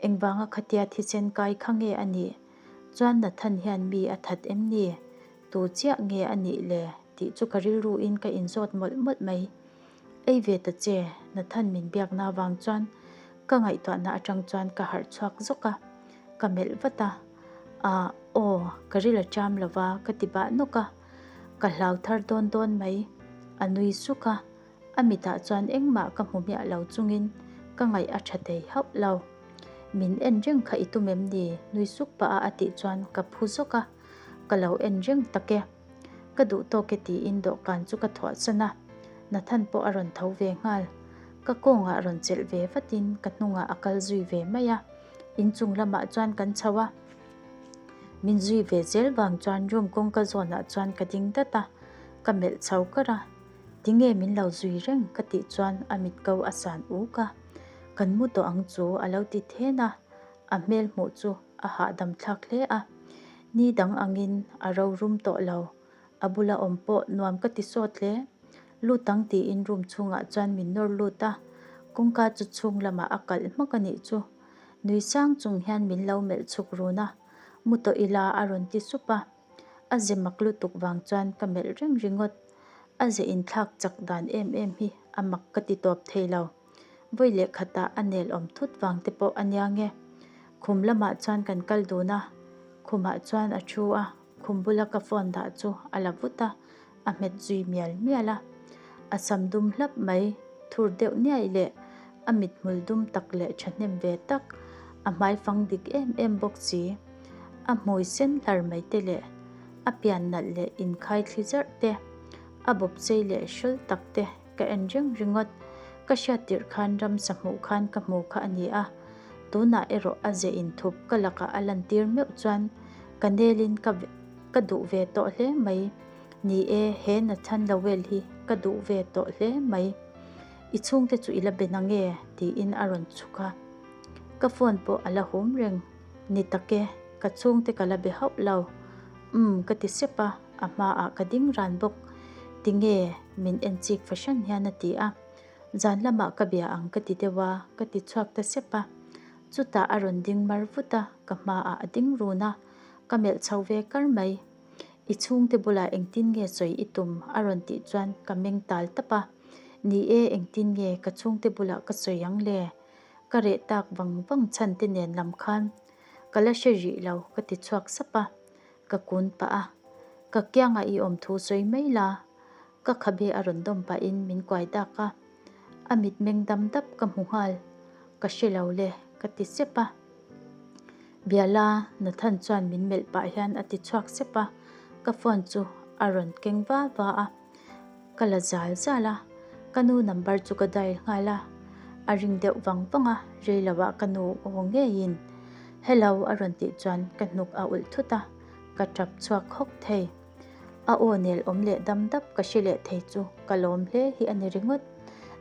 Engvanga khatia thisen kai kha nge a nih? Chuan Nathan hian mi a that em ni? Tu chiah nge a nih le? tih chu ka rilruin ka inzawt mawlh mawlh mai. Ei ve ta che, Nathan min biakna avang chuan ka ngaihtuahna atang chuan ka harh chhuak zawk a, ka melh vat a, Ahh, aw, ka ril a cham lova ka ti bah nawk a. Ka hlau thar dawn dawn mai. A nui suk a, a mitah chuan engmah ka hmu miah lo chungin ka ngaih a tha thei hauh lo. Min en reng kha i tum em ni? Nui suk pah a a tih chuan ka phu zawk a, ka lo en reng tak e. Ka duh tawk e tiin dawhkan chu ka thuahsan a, Nathan pawh a rawn tho ve nghal. Ka kawngah rawn chelh ve vatin ka hnungah a kal zui ve mai a, inchung lamah chuan kan chho a. Min zui ve zel vang chuan room kawngka zawnah chuan ka ding dat a, ka melh chho kar a, Tinge min lo zui reng ka tih chuan a mit ko a san uk a, Kan mu tawh ang chu a lo ti then a, a hmel hmuh chu a hahdam thlak hle a, ni dang angin a ro rum tawh lo. A bula awm pawh nuam ka ti sawt hle. Lut ang tiin room chhungah chuan min nawr lut a, kawngka chu chhung lamah a kalh hmak a nih chu. Nui sang chung hian min lo melh chhuk run a, mu tawh ila a rawn ti sup a. A ze mak lutuk vang chuan ka melh reng ringawt. A ze inthlak chak dan em em hi a mak ka ti tawp thei lo. Vawi leh khatah a nel awm thut vang te pawh a nia nge. Khum lamah chuan kan kal dun a, khumah chuan a thu a, khum bula ka phone dah chu a la vut a, a hmet zui mial mial a. A sam dum hlap mai, thur deuh niaih leh a mithmul dum tak leh thahnem ve tak, a hmai fang dik em em bawk si. A hmui sen hlar mai te leh a pian nalh leh inkhai thli zarh te, a bawp chei leh hrawl tak te ka en reng ringawt. Ka hriat tirh khan ramsa hmuh khan ka hmu kha a ni a, tunah erawh a ze inthup ka lakah a lantir meuh chuan ka nelin ka ka duh ve tawh hle mai. Ni e, he Nathan Lowell hi ka duh ve tawh hle mai. I chhungte chu i la be na nge? tiin a rawn chhuk a. Ka phone pawh a la hum reng. Ni tak e, ka chhungte ka la be hauh lo. Umm ka ti sep a, a hmaah ka ding ran bawk. Tinge? min en chik fahran hian a ti a. Zan lamah ka bia ang ka ti deuh a, ka ti chhuak ta sep a. Chutah a rawn ding mar vut a, ka hmaah a ding run a. Ka melh chho ve kar mai. I chhungte bulah engtin nge sawi i tum? a rawn tih chuan ka meng tal tap a. Ni e, engtin nge ka chhungte bulah ka sawi ang le? Ka reh tak vang vang chhan te nen lam khan ka la hre rih lo ka ti chhuak sap a, ka kun pah a. Ka kiangah i awm thu sawi mai la, ka khabe a rawn dawm pahin min kuai dak a. A mitmeng dam dap ka hmu nghal, ka hre lo le ka ti sep a. Biala, Nathan chuan min melh pah hian a ti chhuak sep a, ka phone chu a rawn keng va va a. Ka la zal zal a, ka nu number chu ka dial nghal a, a ring deuh vang vang a, rei lo ah ka nu aw ngeiin Hello a rawn tih chuan ka hnuk a ulh thut a, ka tap chhuak hawk thei. A aw nel awm leh dam dap ka hre leh thei chu ka lawm hle hi a ni ringawt.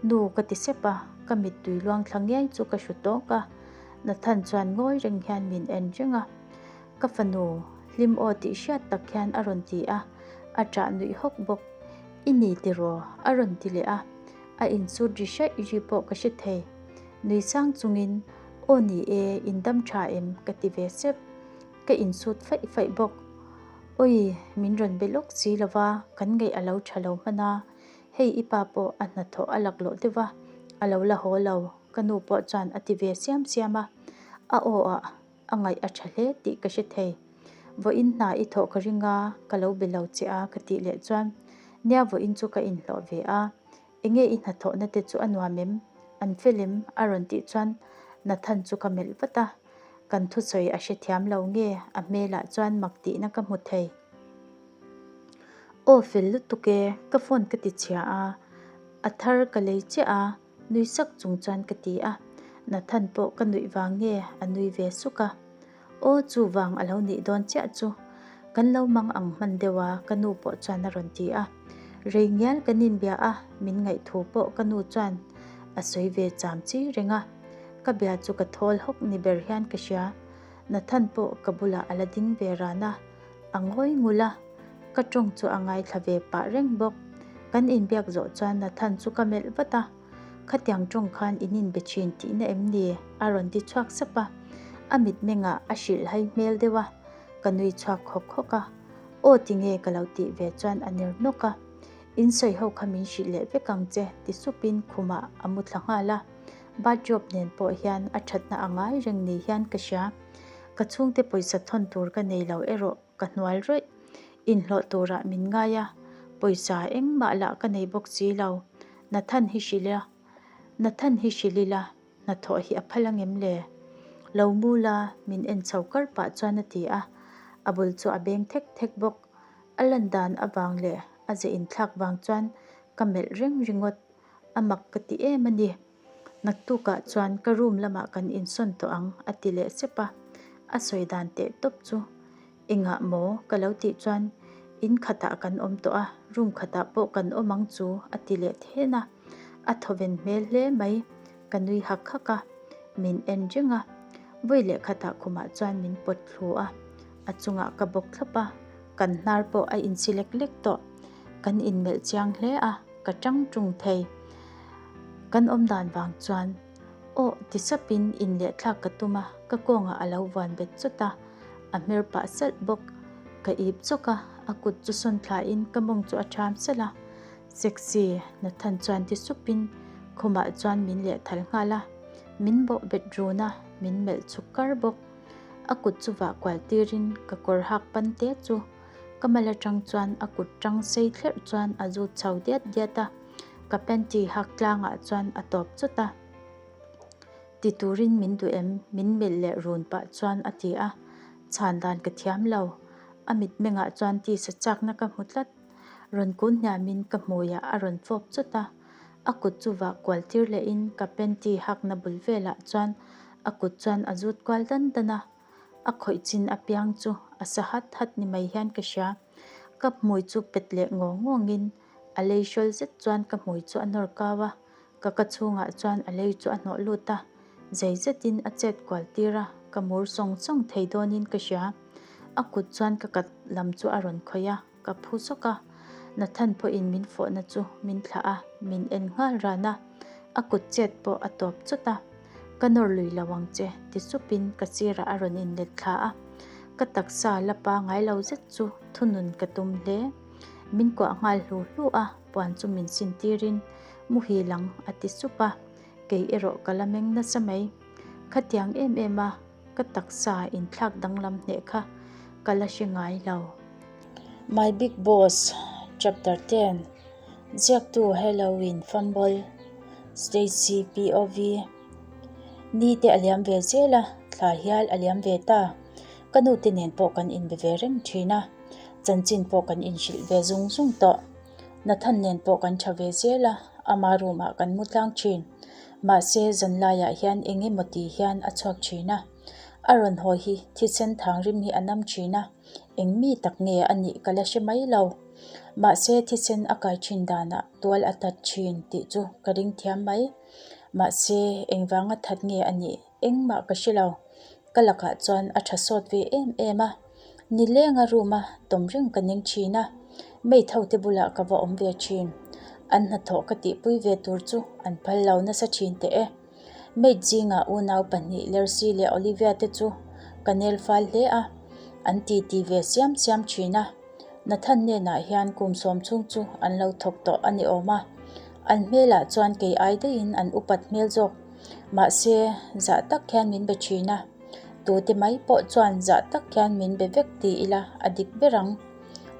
Nu ka ti sep a, ka mittui luang thla ngiai chu ka hru tawk a, Nathan chuan ngawi reng hian min en reng a, Ka fanu, hlim aw tih hriat tak hian a rawn ti a, a ṭah nuih hawk bawk. I ni tiraw? a rawn ti leh a, a insut ri hraih ri pawh ka hre thei. Nui sang chungin, Aw ni e, in dam ṭha em? ka ti ve sep. Ka insut faih faih bawk. Awi, min rawn be lawk si lo va, kan ngaih a lo ṭha lo hman a, hei i pa pawh a hnathawh a laklawh deuh va, a lo la haw lo, ka nu pawh chuan a ti ve siam siam a, a aw ah A ngaih a tha hle tih ka hre thei. Vawiin hna i thawh ka ring a, ka lo be lo che a ka tih leh chuan, Nia vawiin chu ka inhlawh ve a, enge i hnathawhna te chu a nuam em? An fel em? a rawn tih chuan Nathan chu ka melh vat a, kan thusawi a hrethiam lo nge a hmelah chuan mak tihna ka hmu thei. Aw fel lutuk e, ka phone ka ti chhia a, a thar ka lei chiah a, Nui sak chung chuan ka ti a, Nathan pawh ka nuih vang nge a nui ve suk a. Aw chu vang a lo nih dawn chiah chu. Kan lo mang ang hman deuh a ka nu pawh chuan a rawn ti a. Rei ngial kan inbia a, min ngaih thu pawh ka nu chuan a sawi ve cham chi reng a. Ka bia chu ka thawl hawk ni ber hian ka hria. Nathan pawh ka bulah a la ding ve ran a, a ngawi ngul a. Ka tawng chu a ngaithla ve pah reng bawk. Kan inbiak zawh chuan Nathan chu ka melh vat a, Khatiang tawng khan in inbe thin tihna em ni? a rawn ti chhuak sap a. A mitmengah a hrilhhai hmel deuh a, ka nui chhuak khawk khawk a. Aw tinge ka lo tih ve chuan a ner nawk a. In sawi ho kha min hrilh leh vek ang che ti supin khumah a mu thla nghal a. Bathrobe nen pawh hian a thatna a ngai reng ni hian ka hria. Ka chhungte pawisa thawn tur ka nei lo erawh. Ka hnual rawih. Inhlawh turah min ngai a, pawisa engmah lah ka nei bawk si lo. Nathan hi hrilh ila, Nathan hi hrilh ila, hnathawh hi a phal angem le? Lo mu la, min en chho kar pah chuan a ti a, a bul chu a beng thek thek bawk. A lan dan avang leh a ze inthlak vang chuan ka melh reng ringawt. A mak ka ti em a ni. Naktukah chuan ka room lamah kan insawn tawh ang a ti leh sep a, a sawi dan teh tawp chu engah maw ka lo tih chuan in khatah kan awm tawh a, room khatah pawh kan awm ang chu a ti leh then a, a thawven hmel hle mai, ka nui hak hak a, min en reng a, vawi leh khatah khumah chuan min pawt thlu a, a chungah ka bawk thlawp a. Kan hnar pawh a insi lek lek tawh. Kan inmelh chiang hle a, ka tang tung thei. Kan awm dan vang chuan Aw ti sapin inlehthlak ka tum a, ka kawngah a lo vuan bet chawt a, a hmer pah salh bawk. Ka ip chawk a, a kut chu sawn thlain ka mawng chu a ṭham salh a. Sexy, Nathan chuan ti supin khumah chuan min lehthal nghal a, min bawh bet run a, min melh chhuk kar bawk. A kut chu vah kual tirin ka kawr hak pan te chu ka mal atang chuan a kut tang sei thlerh chuan a zut chho diat diat a, ka panty hak tlangah chuan a tawp chawt a. Ti turin min duh em? Min melh leh run pah chuan a ti a, chhan dan ka thiam lo. A mitmengah chuan tisa chakna ka hmu tlat. Rawn kun hniamin ka hmuiah a rawn fawp chawt a, a kut chu vah kual tir lehin ka panty hakna bul velah chuan a kut chuan a zut kual dan dan a, a khawih chin apiang chu a sa hat hat ni mai hian ka hria. Ka hmui chu pet leh ngawng ngawngin a lei hrawl zet chuan ka hmui chu a nawr kau a, ka ka chhungah chuan a lei chu a hnawh lut a, zei zetin a chet kual tir a, ka mur sawng sawng thei dawnin ka hria. A kut chuan ka kat lam chu a rawn khawih a. Ka phu zawk a, Nathan pawhin min fawhna chu min thlah a, min en nghal ran a, a kut chet pawh a tawp chawt a. Ka nawr lui lo ang che, ti supin ka sirah a rawn inlet thla a. Ka taksa la pangai lo zet chu thunun ka tum hle. Min kuah nghal hlu hlu a, puan chu min sin tirin muhil ang a ti sup a, kei erawh ka la meng nasa mai. Khatiang em em a. Ka taksa inthlak danglam hneh kha ka la hre ngai lo. My Big Boss Chapter 10 Ziaktu Halloween Fumble Stacy POV Ni te a liam ve zel a, thla hial a liam ve ta. Ka nu te nen pawh kan inbe ve reng thin a, chanchin pawh kan inhrilh ve zung zung tawh. Nathan nen pawh kan tha ve zel a, ama room ah kan mu tlang thin. Mahse, zanlaiah hian eng emaw ti hian a chhuak thin a. A rawn hawi hi thisen thang rim hi a nam thin a, eng mi tak nge a nih ka la hre mai lo. Mahse, thisen a kai thin danah tual a tat thin tih chu ka ring thiam mai. Mahse, engvanga that nge a nih engmah ka hre lo. Ka lakah chuan a tha sawt ve em em a. Nilenga room a tawm reng ka ning thin a, maid ho te bulah ka va awm ve thin. An hnathawh ka tihpui ve tur chu an phal lo nasa thin teh e. Maid zingah unau pahnih Lersi leh Olivia te chu ka nel fal hle a, an titi ve siam siam thin a. Nathan hnenah hian kum sawm chhung chu an lo thawk tawh a ni awm a, an hmelah chuan kei ai daihin an upat hmel zawk. Mahse, zah tak hian min be thin a. Tute mai pawh chuan zah tak hian min be vek ti ila a dik ber ang.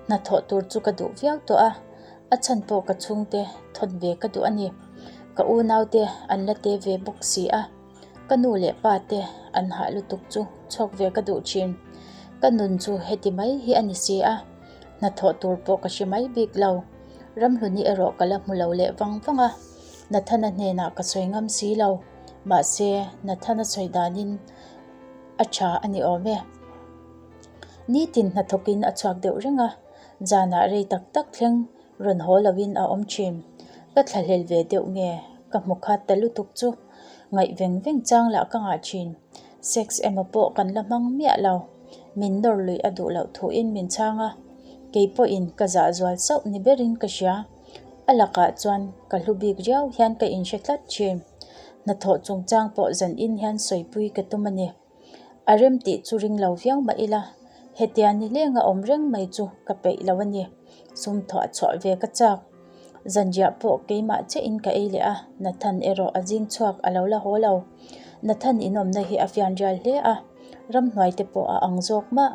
Hnathawh tur chu ka duh viau tawh a, a chhan pawh ka chhungte thawn ve ka duh a ni. Ka unaute an la te ve bawk si a, ka nu leh pa te an hah lutuk chu chhawk ve ka duh thin. Ka nun chu heti mai hi a ni si a, hnathawh tur pawh ka hre mai bik lo. Ramhluni erawh ka la hmu lo leh vang vang a, Nathana hnenah ka sawi ngam si lo. Mahse, Nathana sawi danin a tha a ni awm e. Nitin hnathawkin a chhuak deuh reng a, zanah rei tak tak thleng rawn haw loin a awm thin. Ka thlahlel ve deuh nge ka hmu khat ta lutuk chu ngaih veng veng chang lah ka ngah thin. Sex emaw pawh kan la hmang miah lo. Min nawr luih a duh loh thuin min chhang a, kei pawhin ka zah zual sauh ni berin ka hria. A lakah chuan ka hlu bik riau hian ka inhre tlat thin. Hnathawh chungchang pawh zan in hian sawipui ka tum a ni. A rem tih chu ring lo viau mah ila, hetia nileng a awm reng mai chu ka peih lo a ni. Sum thuah chhuah ve ka chak. Zanriah pawh keimah chiahin ka ei leh a, Nathan erawh a zing chhuak a lo la haw lo. Nathan inawmna hi a fian rial hle a, ramhnuai te pawh a ang zawk mah.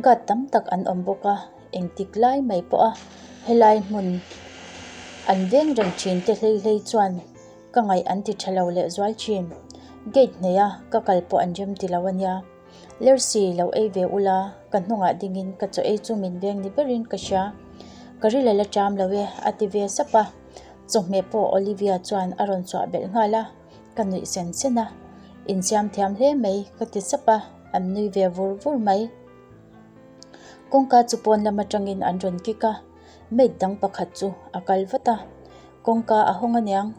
Guard tam tak an awm bawk a, engtik lai mai pawha helai hmun an veng reng thin te hlei hlei chuan ka ngaih an ti tha lo leh zual thin. Gate hneih a ka kal pawh an rem ti lo a nia. Lersi lo ei ve ula ka hnungah dingin ka chaw ei chu min veng ni berin ka hria. Ka ril a la ṭam lo e a ti ve sap a, chawhmeh pawh Olivia chuan a rawn chhuah belh nghal a. Ka nuih sen sen a, insiam thiam hle mai ka ti sap a, an nui ve vur vur mai. Kawngka chu pawn lam atangin an rawn kik a, maid dang pakhat chu a kal vat a, kawngka a hawng aniang.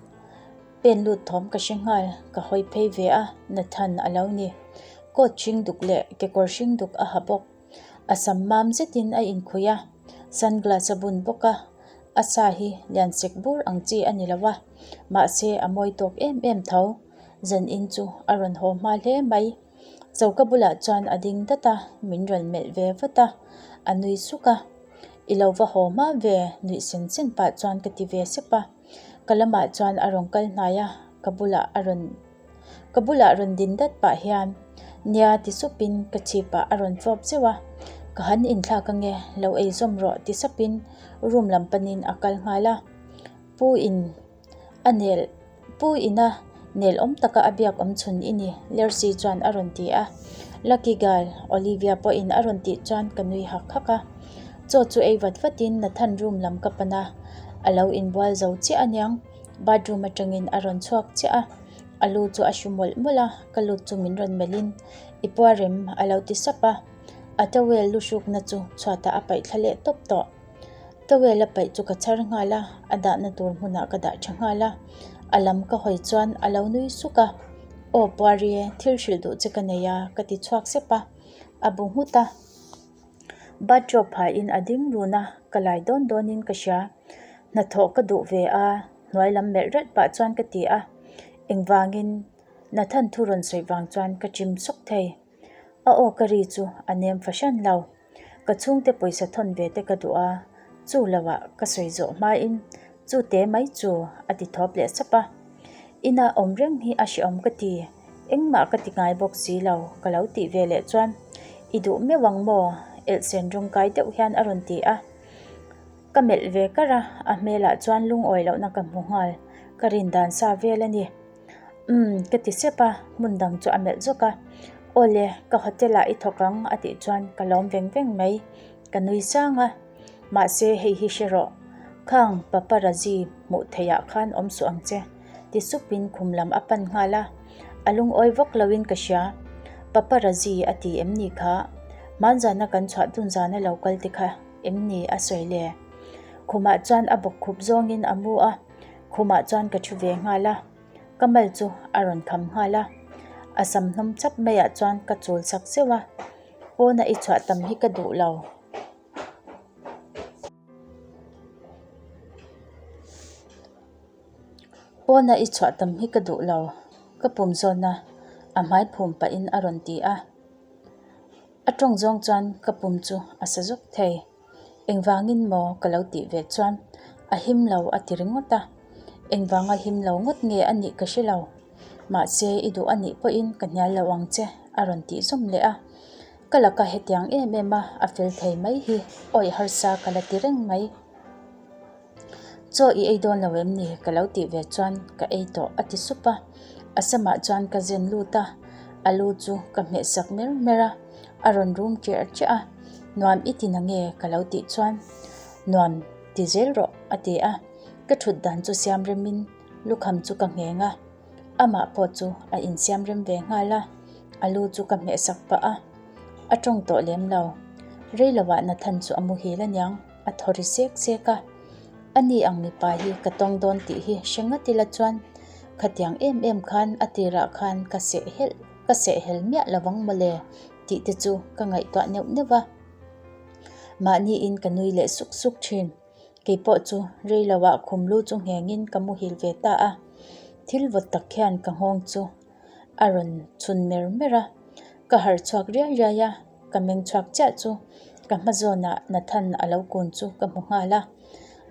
Pen lut thawm ka hre nghal, ka hawi phei ve a, Nathan a lo ni. Coat hring duk leh kekawr hring duk a ha bawk. A sam mam zetin a inkhuih a, sunglass a bun bawk a, a sa hi lian sek bur ang chi a ni lo a, mahse a mawi tawk em em tho. Zanin chu a rawn haw hma hle mai. Choka bulah chuan a ding dat a, min rawn melh ve vat a, a nui suk a. I lo va haw hma ve nuih sen sen pah chuan ka ti ve sep a. Ka lamah chuan a rawn kal hnai a, ka bulah a rawn ka bulah rawn din dat pah hian nia ti supin ka chhipah a rawn fawp zeuh a. Ka han inthlak ange, lo ei zawm rawh ti sapin room lam panin a kal nghal a. Pu in A nel Pu ina nel awm taka a biak awm chhun i ni, Lersi chuan a rawn ti a. Lucky girl, Olivia pawhin a rawn tih chuan ka nui hak hak a. Chaw chu ei vat vatin Nathan room lam ka pan a, a lo inbual zo chiah aniang, bathroom atangin a rawn chhuak chiah a. A lu chu a hru mawlh mawlh a, ka lut chu min rawn melhin, I puarem, a lo ti sap a. A towel lu hrukna chu chhuatah a paih thla leh tawp tawh. Towel a paih chu ka chhar nghal a, a dahna tur hmunah ka dah tha nghal a. A lam ka hawi chuan a lo nui suk a, Aw Puarie, thil hrilh duh che ka nei a, ka ti chhuak sep a. A bu nghut a. Bathrobe phahin a ding run a, ka lai dawn dawnin ka hria. Hnathawh ka duh ve a, hnuai lam melh ralh pah chuan ka ti a. Engvangin Nathan thu rawn sawi vang chuan ka chim sawk thei. A aw ka ri chu a nem fahran lo. Ka chhungte pawisa thawn ve te ka duh a, chu lo ah ka sawi zawh hmain chu te mai chu a ti thawp leh sap a. Ina awm reng hi a hrehawm ka ti, engmah ka ti ngai bawk si lo ka lo tih ve leh chuan i duh meuh ang maw? Elhsen rawng kai deuh hian a rawn ti a. Ka melh ve kar a, a hmelah chuan lungawi lohna ka hmu nghal, ka rin dan sa vel a ni. Umm, ka ti sep a, hmun dang chu a melh zawk a. Aw le, ka hotel ah i thawk ang a tih chuan ka lawm veng veng mai. Ka nui sang a. Mahse hei hi hre rawh, khang paparazzi hmuh theih ah khan awm suh ang che, ti sup in khum lam a pan nghal a. A lungawi vak lo in ka hria. Paparazzi a ti em ni kha? Hmanzana kan chhuah dun zana lo kal te kha em ni a sawi le? Khumah chuan a bawk khup zawng in a mu a. Khumah chuan ka thu ve nghal a, ka mal chu a rawn kham nghal a, a sam hnawm chap maiah chuan ka chul chak zeuh a, pawna i chhuah tam hi ka duh lo. Pawna i chhuah tam hi ka duh lo, ka pum zawna a hmai phum pahin a rawn ti a, a tawng zawng chuan ka pum chu a sa zawk thei. Engvangin maw ka lo tih ve chuan a him lo a ti ringawt a, engvanga him lo ngawt nge a nih ka hre lo. Mahse i duh a nih pawhin ka hnial lo ang che a rawn tih zawm leh a. Ka laka hetiang em em a a fel thei mai hi awih harsa ka la ti reng mai. Chaw i ei dawn lo em ni? Ka lo tih ve chuan ka ei tawh a ti sup a. A samah chuan ka zen lut a, a lu chu ka hmeh sak mer mer a, a rawn rum ṭiah ṭiah a. Nuam i ti na nge? Ka lo tih chuan Nuam ti zel rawh a ti a. Ka ṭhut dan chu siam remin lukham chu ka ngheng a, amah pawh chu a insiam rem ve nghal a, a lu chu ka hmeh sak pah a, a ṭawng tawh lem lo. Reiloah Nathan chu a muhil aniang. A thaw ri sek sek a, A ni ang mipa hi ka tawng dawn tih hi hre ngat ila chuan khatiang em em khan a tirah khan ka seh helh ka seh hel miah lo vang mawle tih te chu ka ngaihtuah neuh neuh va. Mahniin ka nui leh suk suk thin. Keipawh chu rei loah khum lu chu nghengin ka muhil ve ta a, thil vawt tak hian ka nghawng chu a rawn chhun mer mer a, ka harh chhuak riai riai a, ka meng chhuak chiah chu ka hma zawnah Nathan a lo kun chu ka hmu nghal a,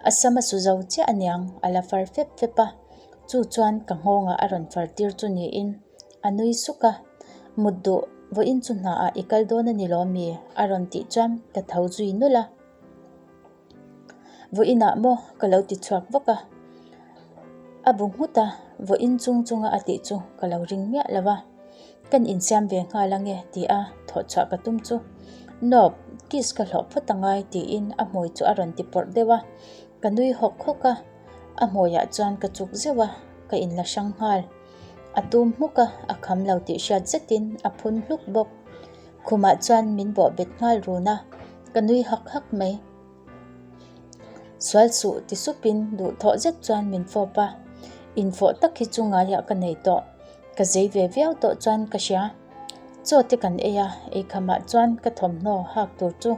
a sam a su zo chiah aniang a la far fep fep a, chu chuan ka nghawngah a rawn far tir chu niin a nui suk a, mut duh vawiin chu hnaah i kal dawn a ni lawm mi? a rawn tih chuan ka tho zui nulh a. Vawiinah maw ka lo ti chhuak vak a, a bu nghut a, vawiin chung chunga a tih chu ka lo ring miah lo a, kan insiam ve nghal ange ti a thawh chhuah ka tum chu Nope, kiss ka hlawh phawt angai tiin a hmui chu a rawn ti pawrh deuh a, ka nui hawk hawk a, a hmuiah chuan ka chuk zeuh a, ka inla hrang nghal. A tum hmuk a, a kham lo tih hriat zetin a phun hluk bawk. Khumah chuan min bawh bet nghal run a, ka nui hak hak mai. Sual suh ti supin duhthawh zet chuan min fawp a, infawh tak hi chu ngaiah ka nei tawh, ka zei ve viau tawh chuan ka hria. Chaw te kan ei a, eikhamah chuan ka thawmhnaw hak tur chu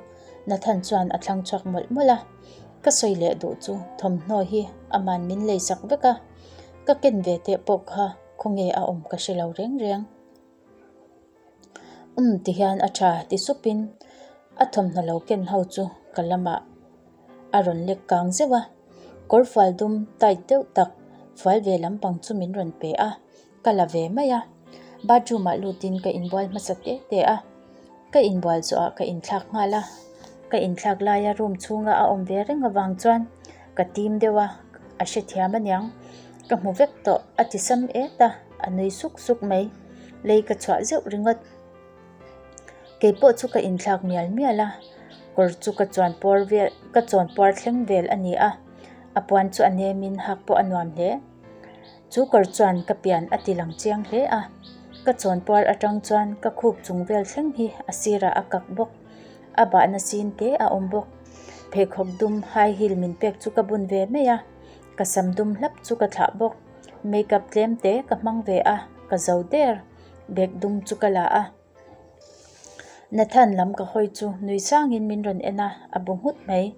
Nathan chuan a thlang chhuak mawlh mawlh a. Ka sawi leh duh chu thawmhnaw hi aman min lei sak vek a, ka ken ve teh pawh kha khawnge a awm ka hre lo reng reng. Umm ti hian a tha ti supin a thawmhnaw lo ken ho chu ka lamah a rawn lek kang zeuh a, kawr fual dum tight deuh tak fual ve lampang chu min rawn pe a, ka la ve mai a. Bathroom ah lutin ka inbual hmasa te te a, ka inbual zawhah ka inthlak nghal a, ka inthlak laia room chhunga a awm ve reng avang chuan ka tim deuh a, a hrethiam aniang ka hmu vek tawh a ti sam et a, a nui suk suk mai. Lei ka chhuah zeuh ringawt. Kei pawh chu ka inthlak mial mial a, kawr chu ka chuan puar vel ka chawn puar thleng vel a ni a, a puan chu a nemin hak pawh a nuam hle. Chu kawr chuan ka pian a ti lang chiang hle a, ka chawn puar atang chuan ka khup chung vel thleng hi a sirah a kak bawk, a bahna sin te a awm bawk. Pheikhawk dum high heel min pek chu ka bun ve mai a, ka sam dum hlap chu ka thlah bawk. Makeup tlem te ka hmang ve a, ka zo der. Bag dum chu ka la a. Nathan lam ka hawi chu nui sangin min rawn en a, a bu nghut mai.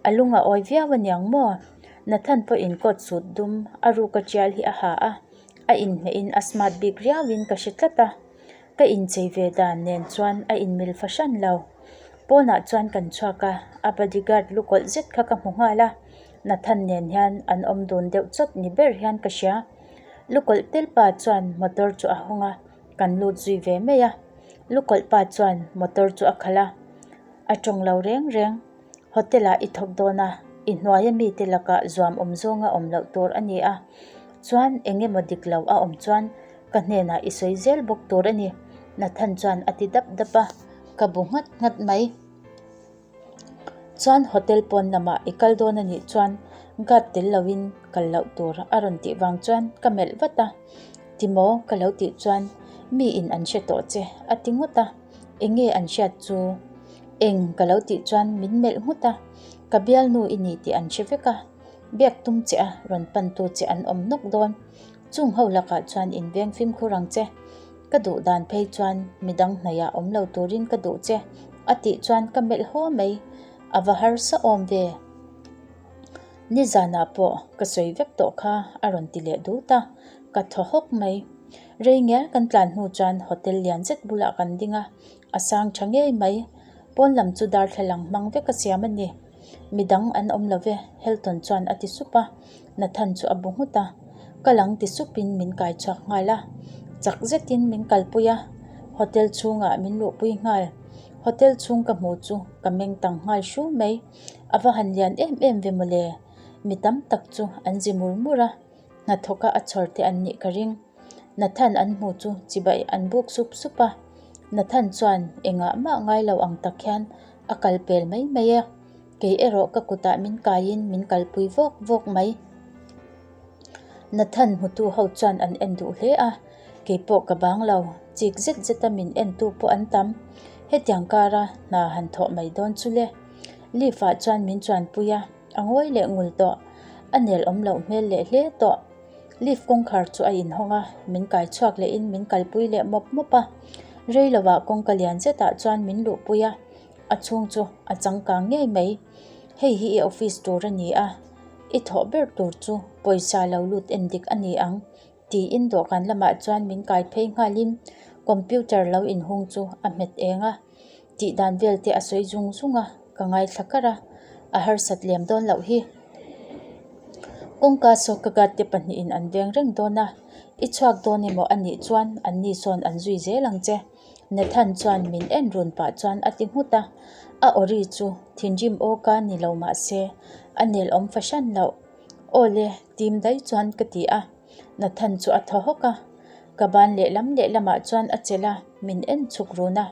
A lung a awi viau aniang maw? Nathan pawhin coat suit dum a ruk a tial hi a ha a, a inhmehin a smart bik riauin ka hre tlat a. Ka inchei ve dan nen chuan a inmil fahran lo. Pawnah chuan kan chhuak a, a bodyguard lukawlh zet kha ka hmu nghal a. Nathan nen hian an awm dun deuh chawt ni ber hian ka hria. Lukawlh tel pa chuan motor chu a hawng a. Kan lut zui ve mai a, Lukawlh pa chuan motor chu a khalh a, a tawng lo reng reng. Hotel ah i thawk dawn a, i hnuaia mite lakah zuam awm zawnga awm loh tur a ni a, chuan eng emaw dik lo a awm chuan ka hnenah i sawi zel bawk tur a ni, Nathan chuan a ti dap dap a, ka bu nghat nghat mai. Chuan hotel pawn lamah i kal dawn a nih chuan guard tel loin kal loh tur a rawn tih vang chuan ka melh vat a, Timaw ka lo tih chuan mi in an hre tawh che a ti ngawt a, eng nge an hriat chu? Eng ka lo tih chuan min melh nghut a, ka bialnu i ni tih an hre vek a, biak tum che a rawn pantu che an awm nawk dawn, chung ho lakah chuan in veng fimkhur ang che. Ka duh dan phei chuan midang hnaihah awm lo turin ka duh che a tih chuan ka melh haw mai, a va harsa awm ve. Nizanah pawh ka sawi vek tawh kha a rawn ti leh dut a, ka thaw hawk mai. Rei ngial kan tlan hnu chuan hotel lian zet bulah kan ding a, a sang tha ngei mai. Pawn lam chu darthlalang hmang vek a siam a ni. Midang an awm lo ve, Helton chuan a ti sup a, Nathan chu a bu nghut a, Ka lang ti supin min kai chhuak nghal a, chak zetin min kalpui a, hotel chhungah min luhpui nghal. Hotel chhung ka hmu chu ka meng tang nghal hru mai, a va han lian em em ve mawle, mi tam tak chu an zi mur mur a, hnathawka a chhawr te an nih ka ring. Nathan an hmu chu chibai an buk sup sup a, Nathan chuan engah mah ngai lo ang tak hian a kal pel mai mai e, kei erawh ka kutah min kaiin min kalpui vawk vawk mai. Nathan hmutu ho chuan an en duh hle a, kei pawh ka bang lo, chik zet zeta min entu pawh an tam. Hetiang kara hna han thawh mai dawn chu le. Lift ah chuan min chuanpui a, a ngawi leh ngul tawh, a nel awm loh hmel leh hle tawh. Lift kawngkhar chu a inhawng a, min kai chhuak lehin min kalpui leh mawp mawp a. Rei lovah kawngka lian zetah chuan min luhpui a, a chhung chu a changkang ngei mai. Hei hi i office tur a ni a, i thawh ber tur chu pawisa lo lut en dik a ni ang tiin dawhkan lamah chuan min kai phei nghalin computer lo inhung chu a hmet eng a. Tih dan vel te a sawi zung zung a, ka ngaithla kar a, a harsat lem dawn loh hi. Kawngka saw ka guard te pahnihin an veng reng dawn a, i chhuak dawn emaw a nih chuan an ni sawn an zui zel ang che. Nathan chuan min en run pah chuan a ti nghut a, a awri chu thinrim aw ka ni lo mah se a nel awm fahran loh. Aw le, tim daih chuan ka ti a. Nathan chu a thaw hawk a, ka ban lehlam lehlamah chuan a chelh a, min en chhuk run a.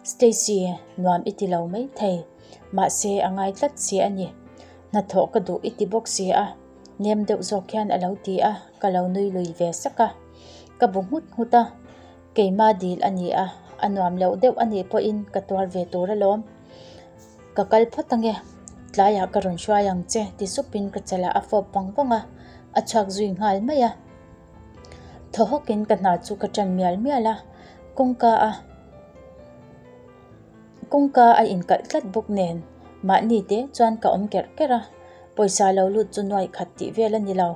Stacy, nuam i ti lo maithei, mahse a ngai tlat si a ni. Hnathawh ka duh i ti bawk si a, nem deuh zawk hian a lo ti a, ka lo nui lui ve sak a. Ka bu nghut nghut a, keima dil a ni a, a nuam loh deuh a nih pawhin ka tuar ve tur alawm. Ka kal phawt ange, tlaiah ka rawn hruai ang che ti supin ka chalah a fawp vang vang a, a chhuak zui nghal mai a. Thaw hawkin ka hna chu ka ṭan mial mial a, kawngka a. Kawngka a inkalh tlat bawk nen mahni te chuan ka awm kerh kerh a, pawisa lo lut chu nuai khat tih vel a ni lo.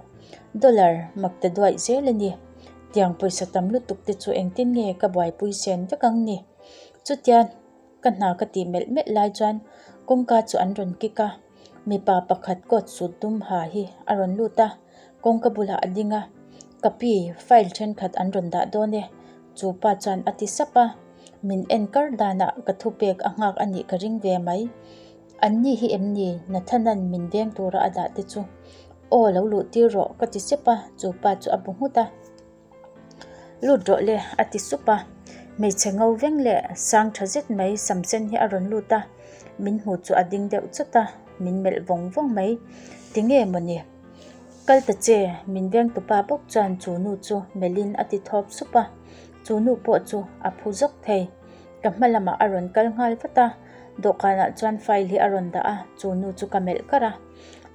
Dollar mak ta duaih zel a ni. Tiang pawisa tam lutuk te chu engtin nge ka buaipui sen vek ang ni? Chutia ka hna ka tih melh melh lai chuan kawngka chu an rawn kik a, mipa pakhat coat suit dum ha hi a rawn lut a, kawngka bulah a ding a, Ka pi, file thenkhat an rawn dah dawn e, chu pa chuan a ti sap a, min en kar danah ka thupek a nghak a nih ka ring ve mai. An ni hi em ni Nathan-a'n min veng tura a dah te chu? Aw lo luh tir rawh ka ti sep a, chu pa chu a bu nghut a. Lut rawh le a ti sup a, hmeichhe ngo veng leh sang tha zet mai sam sen hi a rawn lut a, min hmu chu a ding deuh chawt a, min melh vawng vawng mai. Tinge mawni? Kal ta che, min veng tupa bawk chuan chu nu chu melhin a ti thawp sup a, chu nu pawh chu a phu zawk thei. Ka hma lamah a rawn kal nghal vat a, dawhkanah chuan file hi a rawn dah a, chu nu chu ka melh kar a.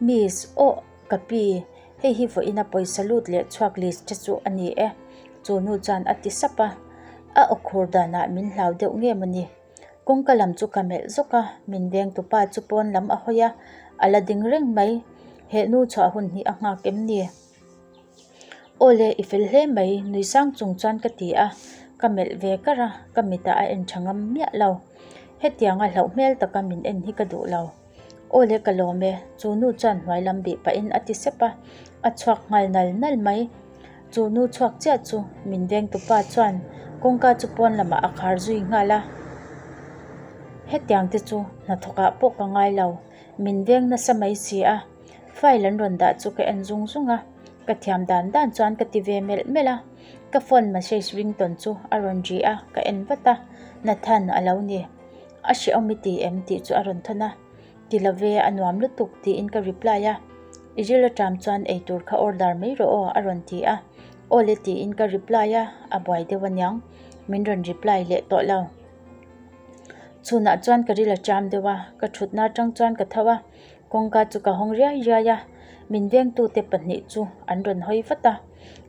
Miss, aw ka pi, hei hi vawiina pawisa lut leh chhuak list te chu a ni e, chu nu chuan a ti sap a. A aw khur danah min hlau deuh nge mawni? Kawngka lam chu ka melh zawk a, min veng tupa chu pawn lam a hawi a, a la ding reng mai. He nu chhuah hun hi a nghak em ni? Aw le, i fel hle mai, nui sang chung chuan ka ti a, ka melh ve kar a, ka mitah a en tha ngam miah lo. Hetianga hlauh hmel taka min en hi ka duh lo. Aw le ka lawm e, chu nu chuan hnuai lam bih pahin a ti sep a, a chhuak nghal nal nal mai. Chu nu chhuak chiah chu min vengtupa chuan kawngka chu pawn lamah a khar zui nghal a. Hetiang te chu hnathawkah pawh ka ngai lo, min veng nasa mai si a. File an rawn dah chu ka en zung zung a, ka thiam dan dan chuan ka ti ve melh melh a. Ka phone message ringtone chu a rawn ri a, ka en vat a, Nathan a lo ni. A hrehawm i ti em tih chu a rawn thawn a, Ti lo ve, a nuam lutuk tiin ka reply a, I ril aṭam chuan eitur kha order mai rawh aw a rawn ti a, Aw le tiin ka reply a, a buai deuh aniang, min rawn reply leh tawh lo. Chhunah chuan ka ril aṭam deuh a, ka ṭhutna aṭang chuan ka tho a, kawngka chu ka hawng riai riai a, min vengtute pahnih chu an rawn hawi vat a,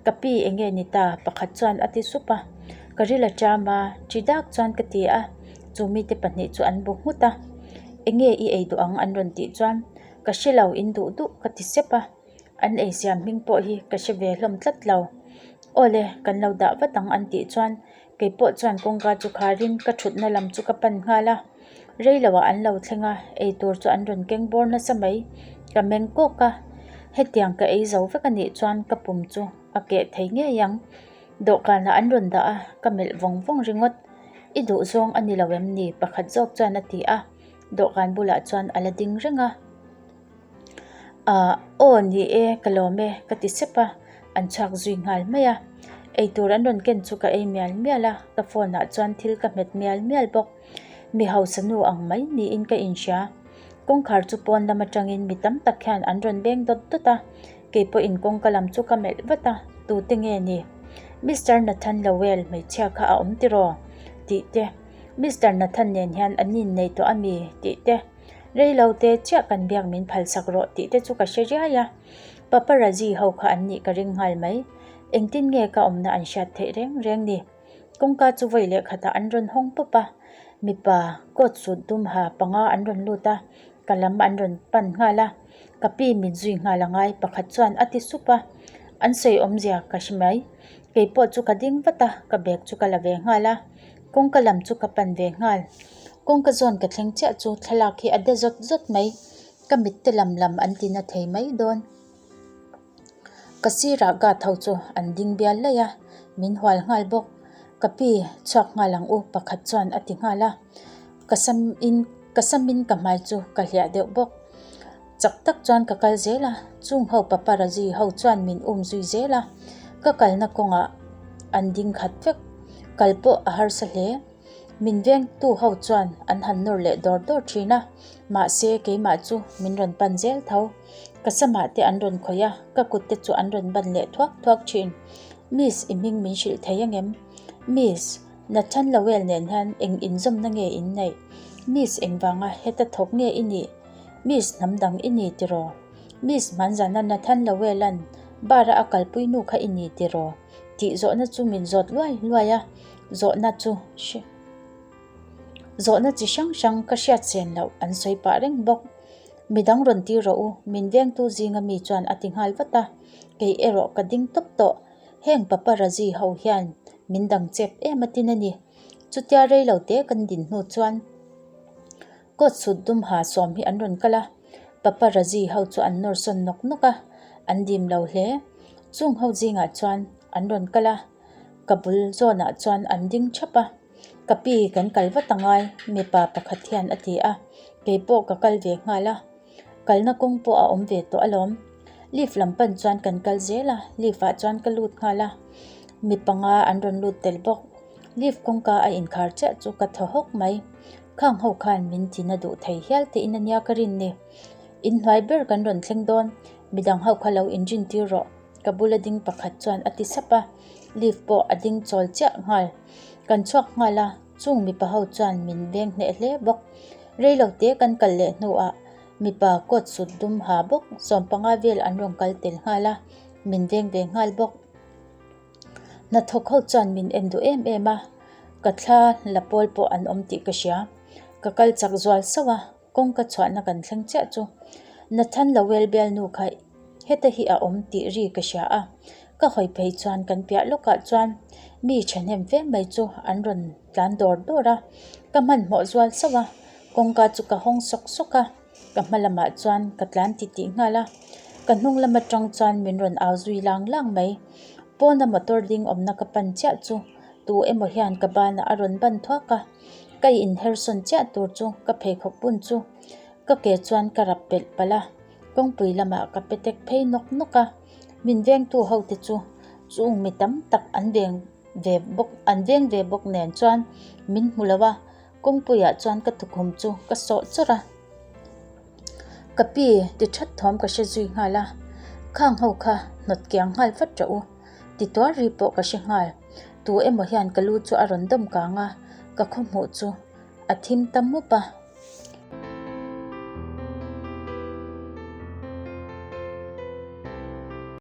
Ka pi eng nge ni ta? pakhat chuan a ti sup a, Ka ril aṭam a, ṭi dak chuan ka ti a, chu mite pahnih chu an bu nghut a, Eng nge i ei duh ang? an rawn tih chuan, Ka hre lo, in duh duh ka ti sep a, an ei siam hming pawh hi ka hre ve hlawm tlat lo. Aw le, kan lo dah vat ang an tih chuan kei pawh chuan kawngka chu kharin ka thutna lam chu ka pan nghal a, rei loah an lo thleng a, ei tur chu an rawn keng bawr nasa mai, ka meng kawk a, hetiang ka ei zo vek a nih chuan ka pum chu a keh thei ngei ang, dawhkanah an rawn dah a, ka melh vawng vawng ringawt, I duh zawng a ni lo em ni? pakhat zawk chuan a ti a, dawhkan bulah chuan a la ding reng a. Ahh aw ni e ka lawm e ka ti sep a, an chhuak zui nghal mai a. Eitur an rawn ken chu ka ei mial mial a, ka phone ah chuan thil ka hmet mial mial bawk. Mi hausa nu ang mai niin ka inhria. Kawngkhar chu pawn lam atangin mi tam tak hian an rawn beng dawt dawt a, kei pawhin kawngka lam chu ka melh vat a, tute nge ni? Mister Nathan Lowell hmeichhia kha a awm tiraw? tih te, Mister Nathan nen hian an innei tawh a mi? tih te. Rei lo te chiah kan biak min phal sak rawh tih te chu ka hre riai a, paparazzi ho kha an nih ka ring nghal mai. Engtin nge ka awmna an hriat theih reng reng ni? Kawngka chu vawi leh khatah an rawn hawng pawp a, mipa coat suit dum ha panga an rawn lut a, ka lam an rawn pan nghal a, ka pi min zui nghal a ngai pakhat chuan a ti sup a, an sawi awmzia ka hre mai. Kei pawh chu ka ding vat a, ka bag chu ka la ve nghal a. Kawngka lam chu ka pan ve nghal. Kawngka zawn ka thleng chiah chu thlalak hi a de zawt zawt mai. Ka mit te lam lam an ti na thei mai dawn. Ka sirah guard ho chu an ding bial laih a, min hual nghal bawk. Ka pi chhuak nghal ang u pakhat chuan a ti nghal a. Ka sam in ka sam in ka hmai chu ka hliah deuh bawk. Chak tak chuan ka kal zel a, chung ho paparazzi ho chuan min um zui zel a, ka kalna kawngah an ding khat vek, kal pawh a harsa hle. Min vengtu ho chuan an han nawr leh dawr dawr thin a, mahse keimah chu min rawn pan zel tho. Ka samah te an rawn khawih a, ka kut te chu an rawn ban leh thuak thuak thin. Miss i hming min hrilh thei angem? Miss. Nathan Lowell nen hian eng inzawmna nge in neih? Miss engvanga heta thawk nge i nih? Miss hnam dang i ni tiraw? Miss hmanzana Nathan Lowell-a'n bar-a a kalpui nu kha i ni tiraw? tih zawhna chu min zawt luai luai a, zawhna chu. Zawhna chi hrang hrang ka hriat sen loh an sawi pah reng bawk. Midang rawn tir rawh u, min vengtu zinga mi chuan a ti nghal vat a, kei erawh ka ding tawp tawh. Heng paparazzi ho hian min dang chep em a tin a ni. Chutia rei lo te kan din hnu chuan coat suit dum ha sawm hi an rawn kal a, paparazzi ho chu an nawr sawn nawk nawk a, an dim lo hle. Chung ho zingah chuan an rawn kal a, ka bul zawnah chuan an ding thap a. Ka pi kan kal vat angai mipa pakhat hian a ti a, keipawh ka kal ve nghal a, kalna kawng pawh a awm ve tawh alawm. Lift lam pan chuan kan kal zel a, lift ah chuan ka lut nghal a, mi panga an rawn lut tel bawk. Lift kawngka a inkhar chiah chu ka thaw hawk mai, khang ho khan min tina duh thei hial te in ania ka rin ni. Inhnuai ber kan rawn thleng dawn, midang ho kha lo inrin tir rawh. Ka bula ding pakhat chuan a ti sap a, lift pawh a ding chawl chiah nghal. Kan chhuak nghal a, chung mipa ho chuan min veng hneh hle bawk. Reilo te kan kal leh hnuah mipa coat suit dum ha bawk sawmpanga vel an rawn kal tel nghal a, min veng ve nghal bawk. Hnathawk ho chuan min en duh em em a, ka thla la pawl pawh an awm tih ka hria. Ka kal chak zual sauh a. Kawngka chhuahna kan thleng chiah chu Nathan Lowell bialnu kha heta hi a awm tih ri ka hria a, ka hawi phei chuan kan piah lawkah chuan mi thahnem fe mai chu an rawn tlan dawr dawr a, ka hmanhmawh zual sauh a, kawngka chu ka hawng sawk sawk a, ka hma lamah chuan ka tlan titih nghal a, ka hnung lam atang chuan min rawn au zui lang lang mai, pawna motor ding awmna ka pan chiah chu tu emaw hian ka banah a rawn ban thuak a. Ka inhersawn chiah tur chu ka pheikhawk bun chu ka ke chuan ka rap pelh palh a, kawngpui lamah ka pe tek phei nawk nawk a, min vengtu ho te chu chung mi tam tak an veng ve bawk an veng ve bawk nen chuan min hmu lo a, kawngpuiah chuan ka tukhum chu ka sawh chawrh a. Ka pi ti that thawm ka hre zui nghal a, khang ho kha hnawt kiang nghal vat rawh u ti tuar ri pawh ka hre nghal. Tu emaw hian ka lu chu a rawn dawm kang a, ka khaw hmuh chu a thim ta mup a.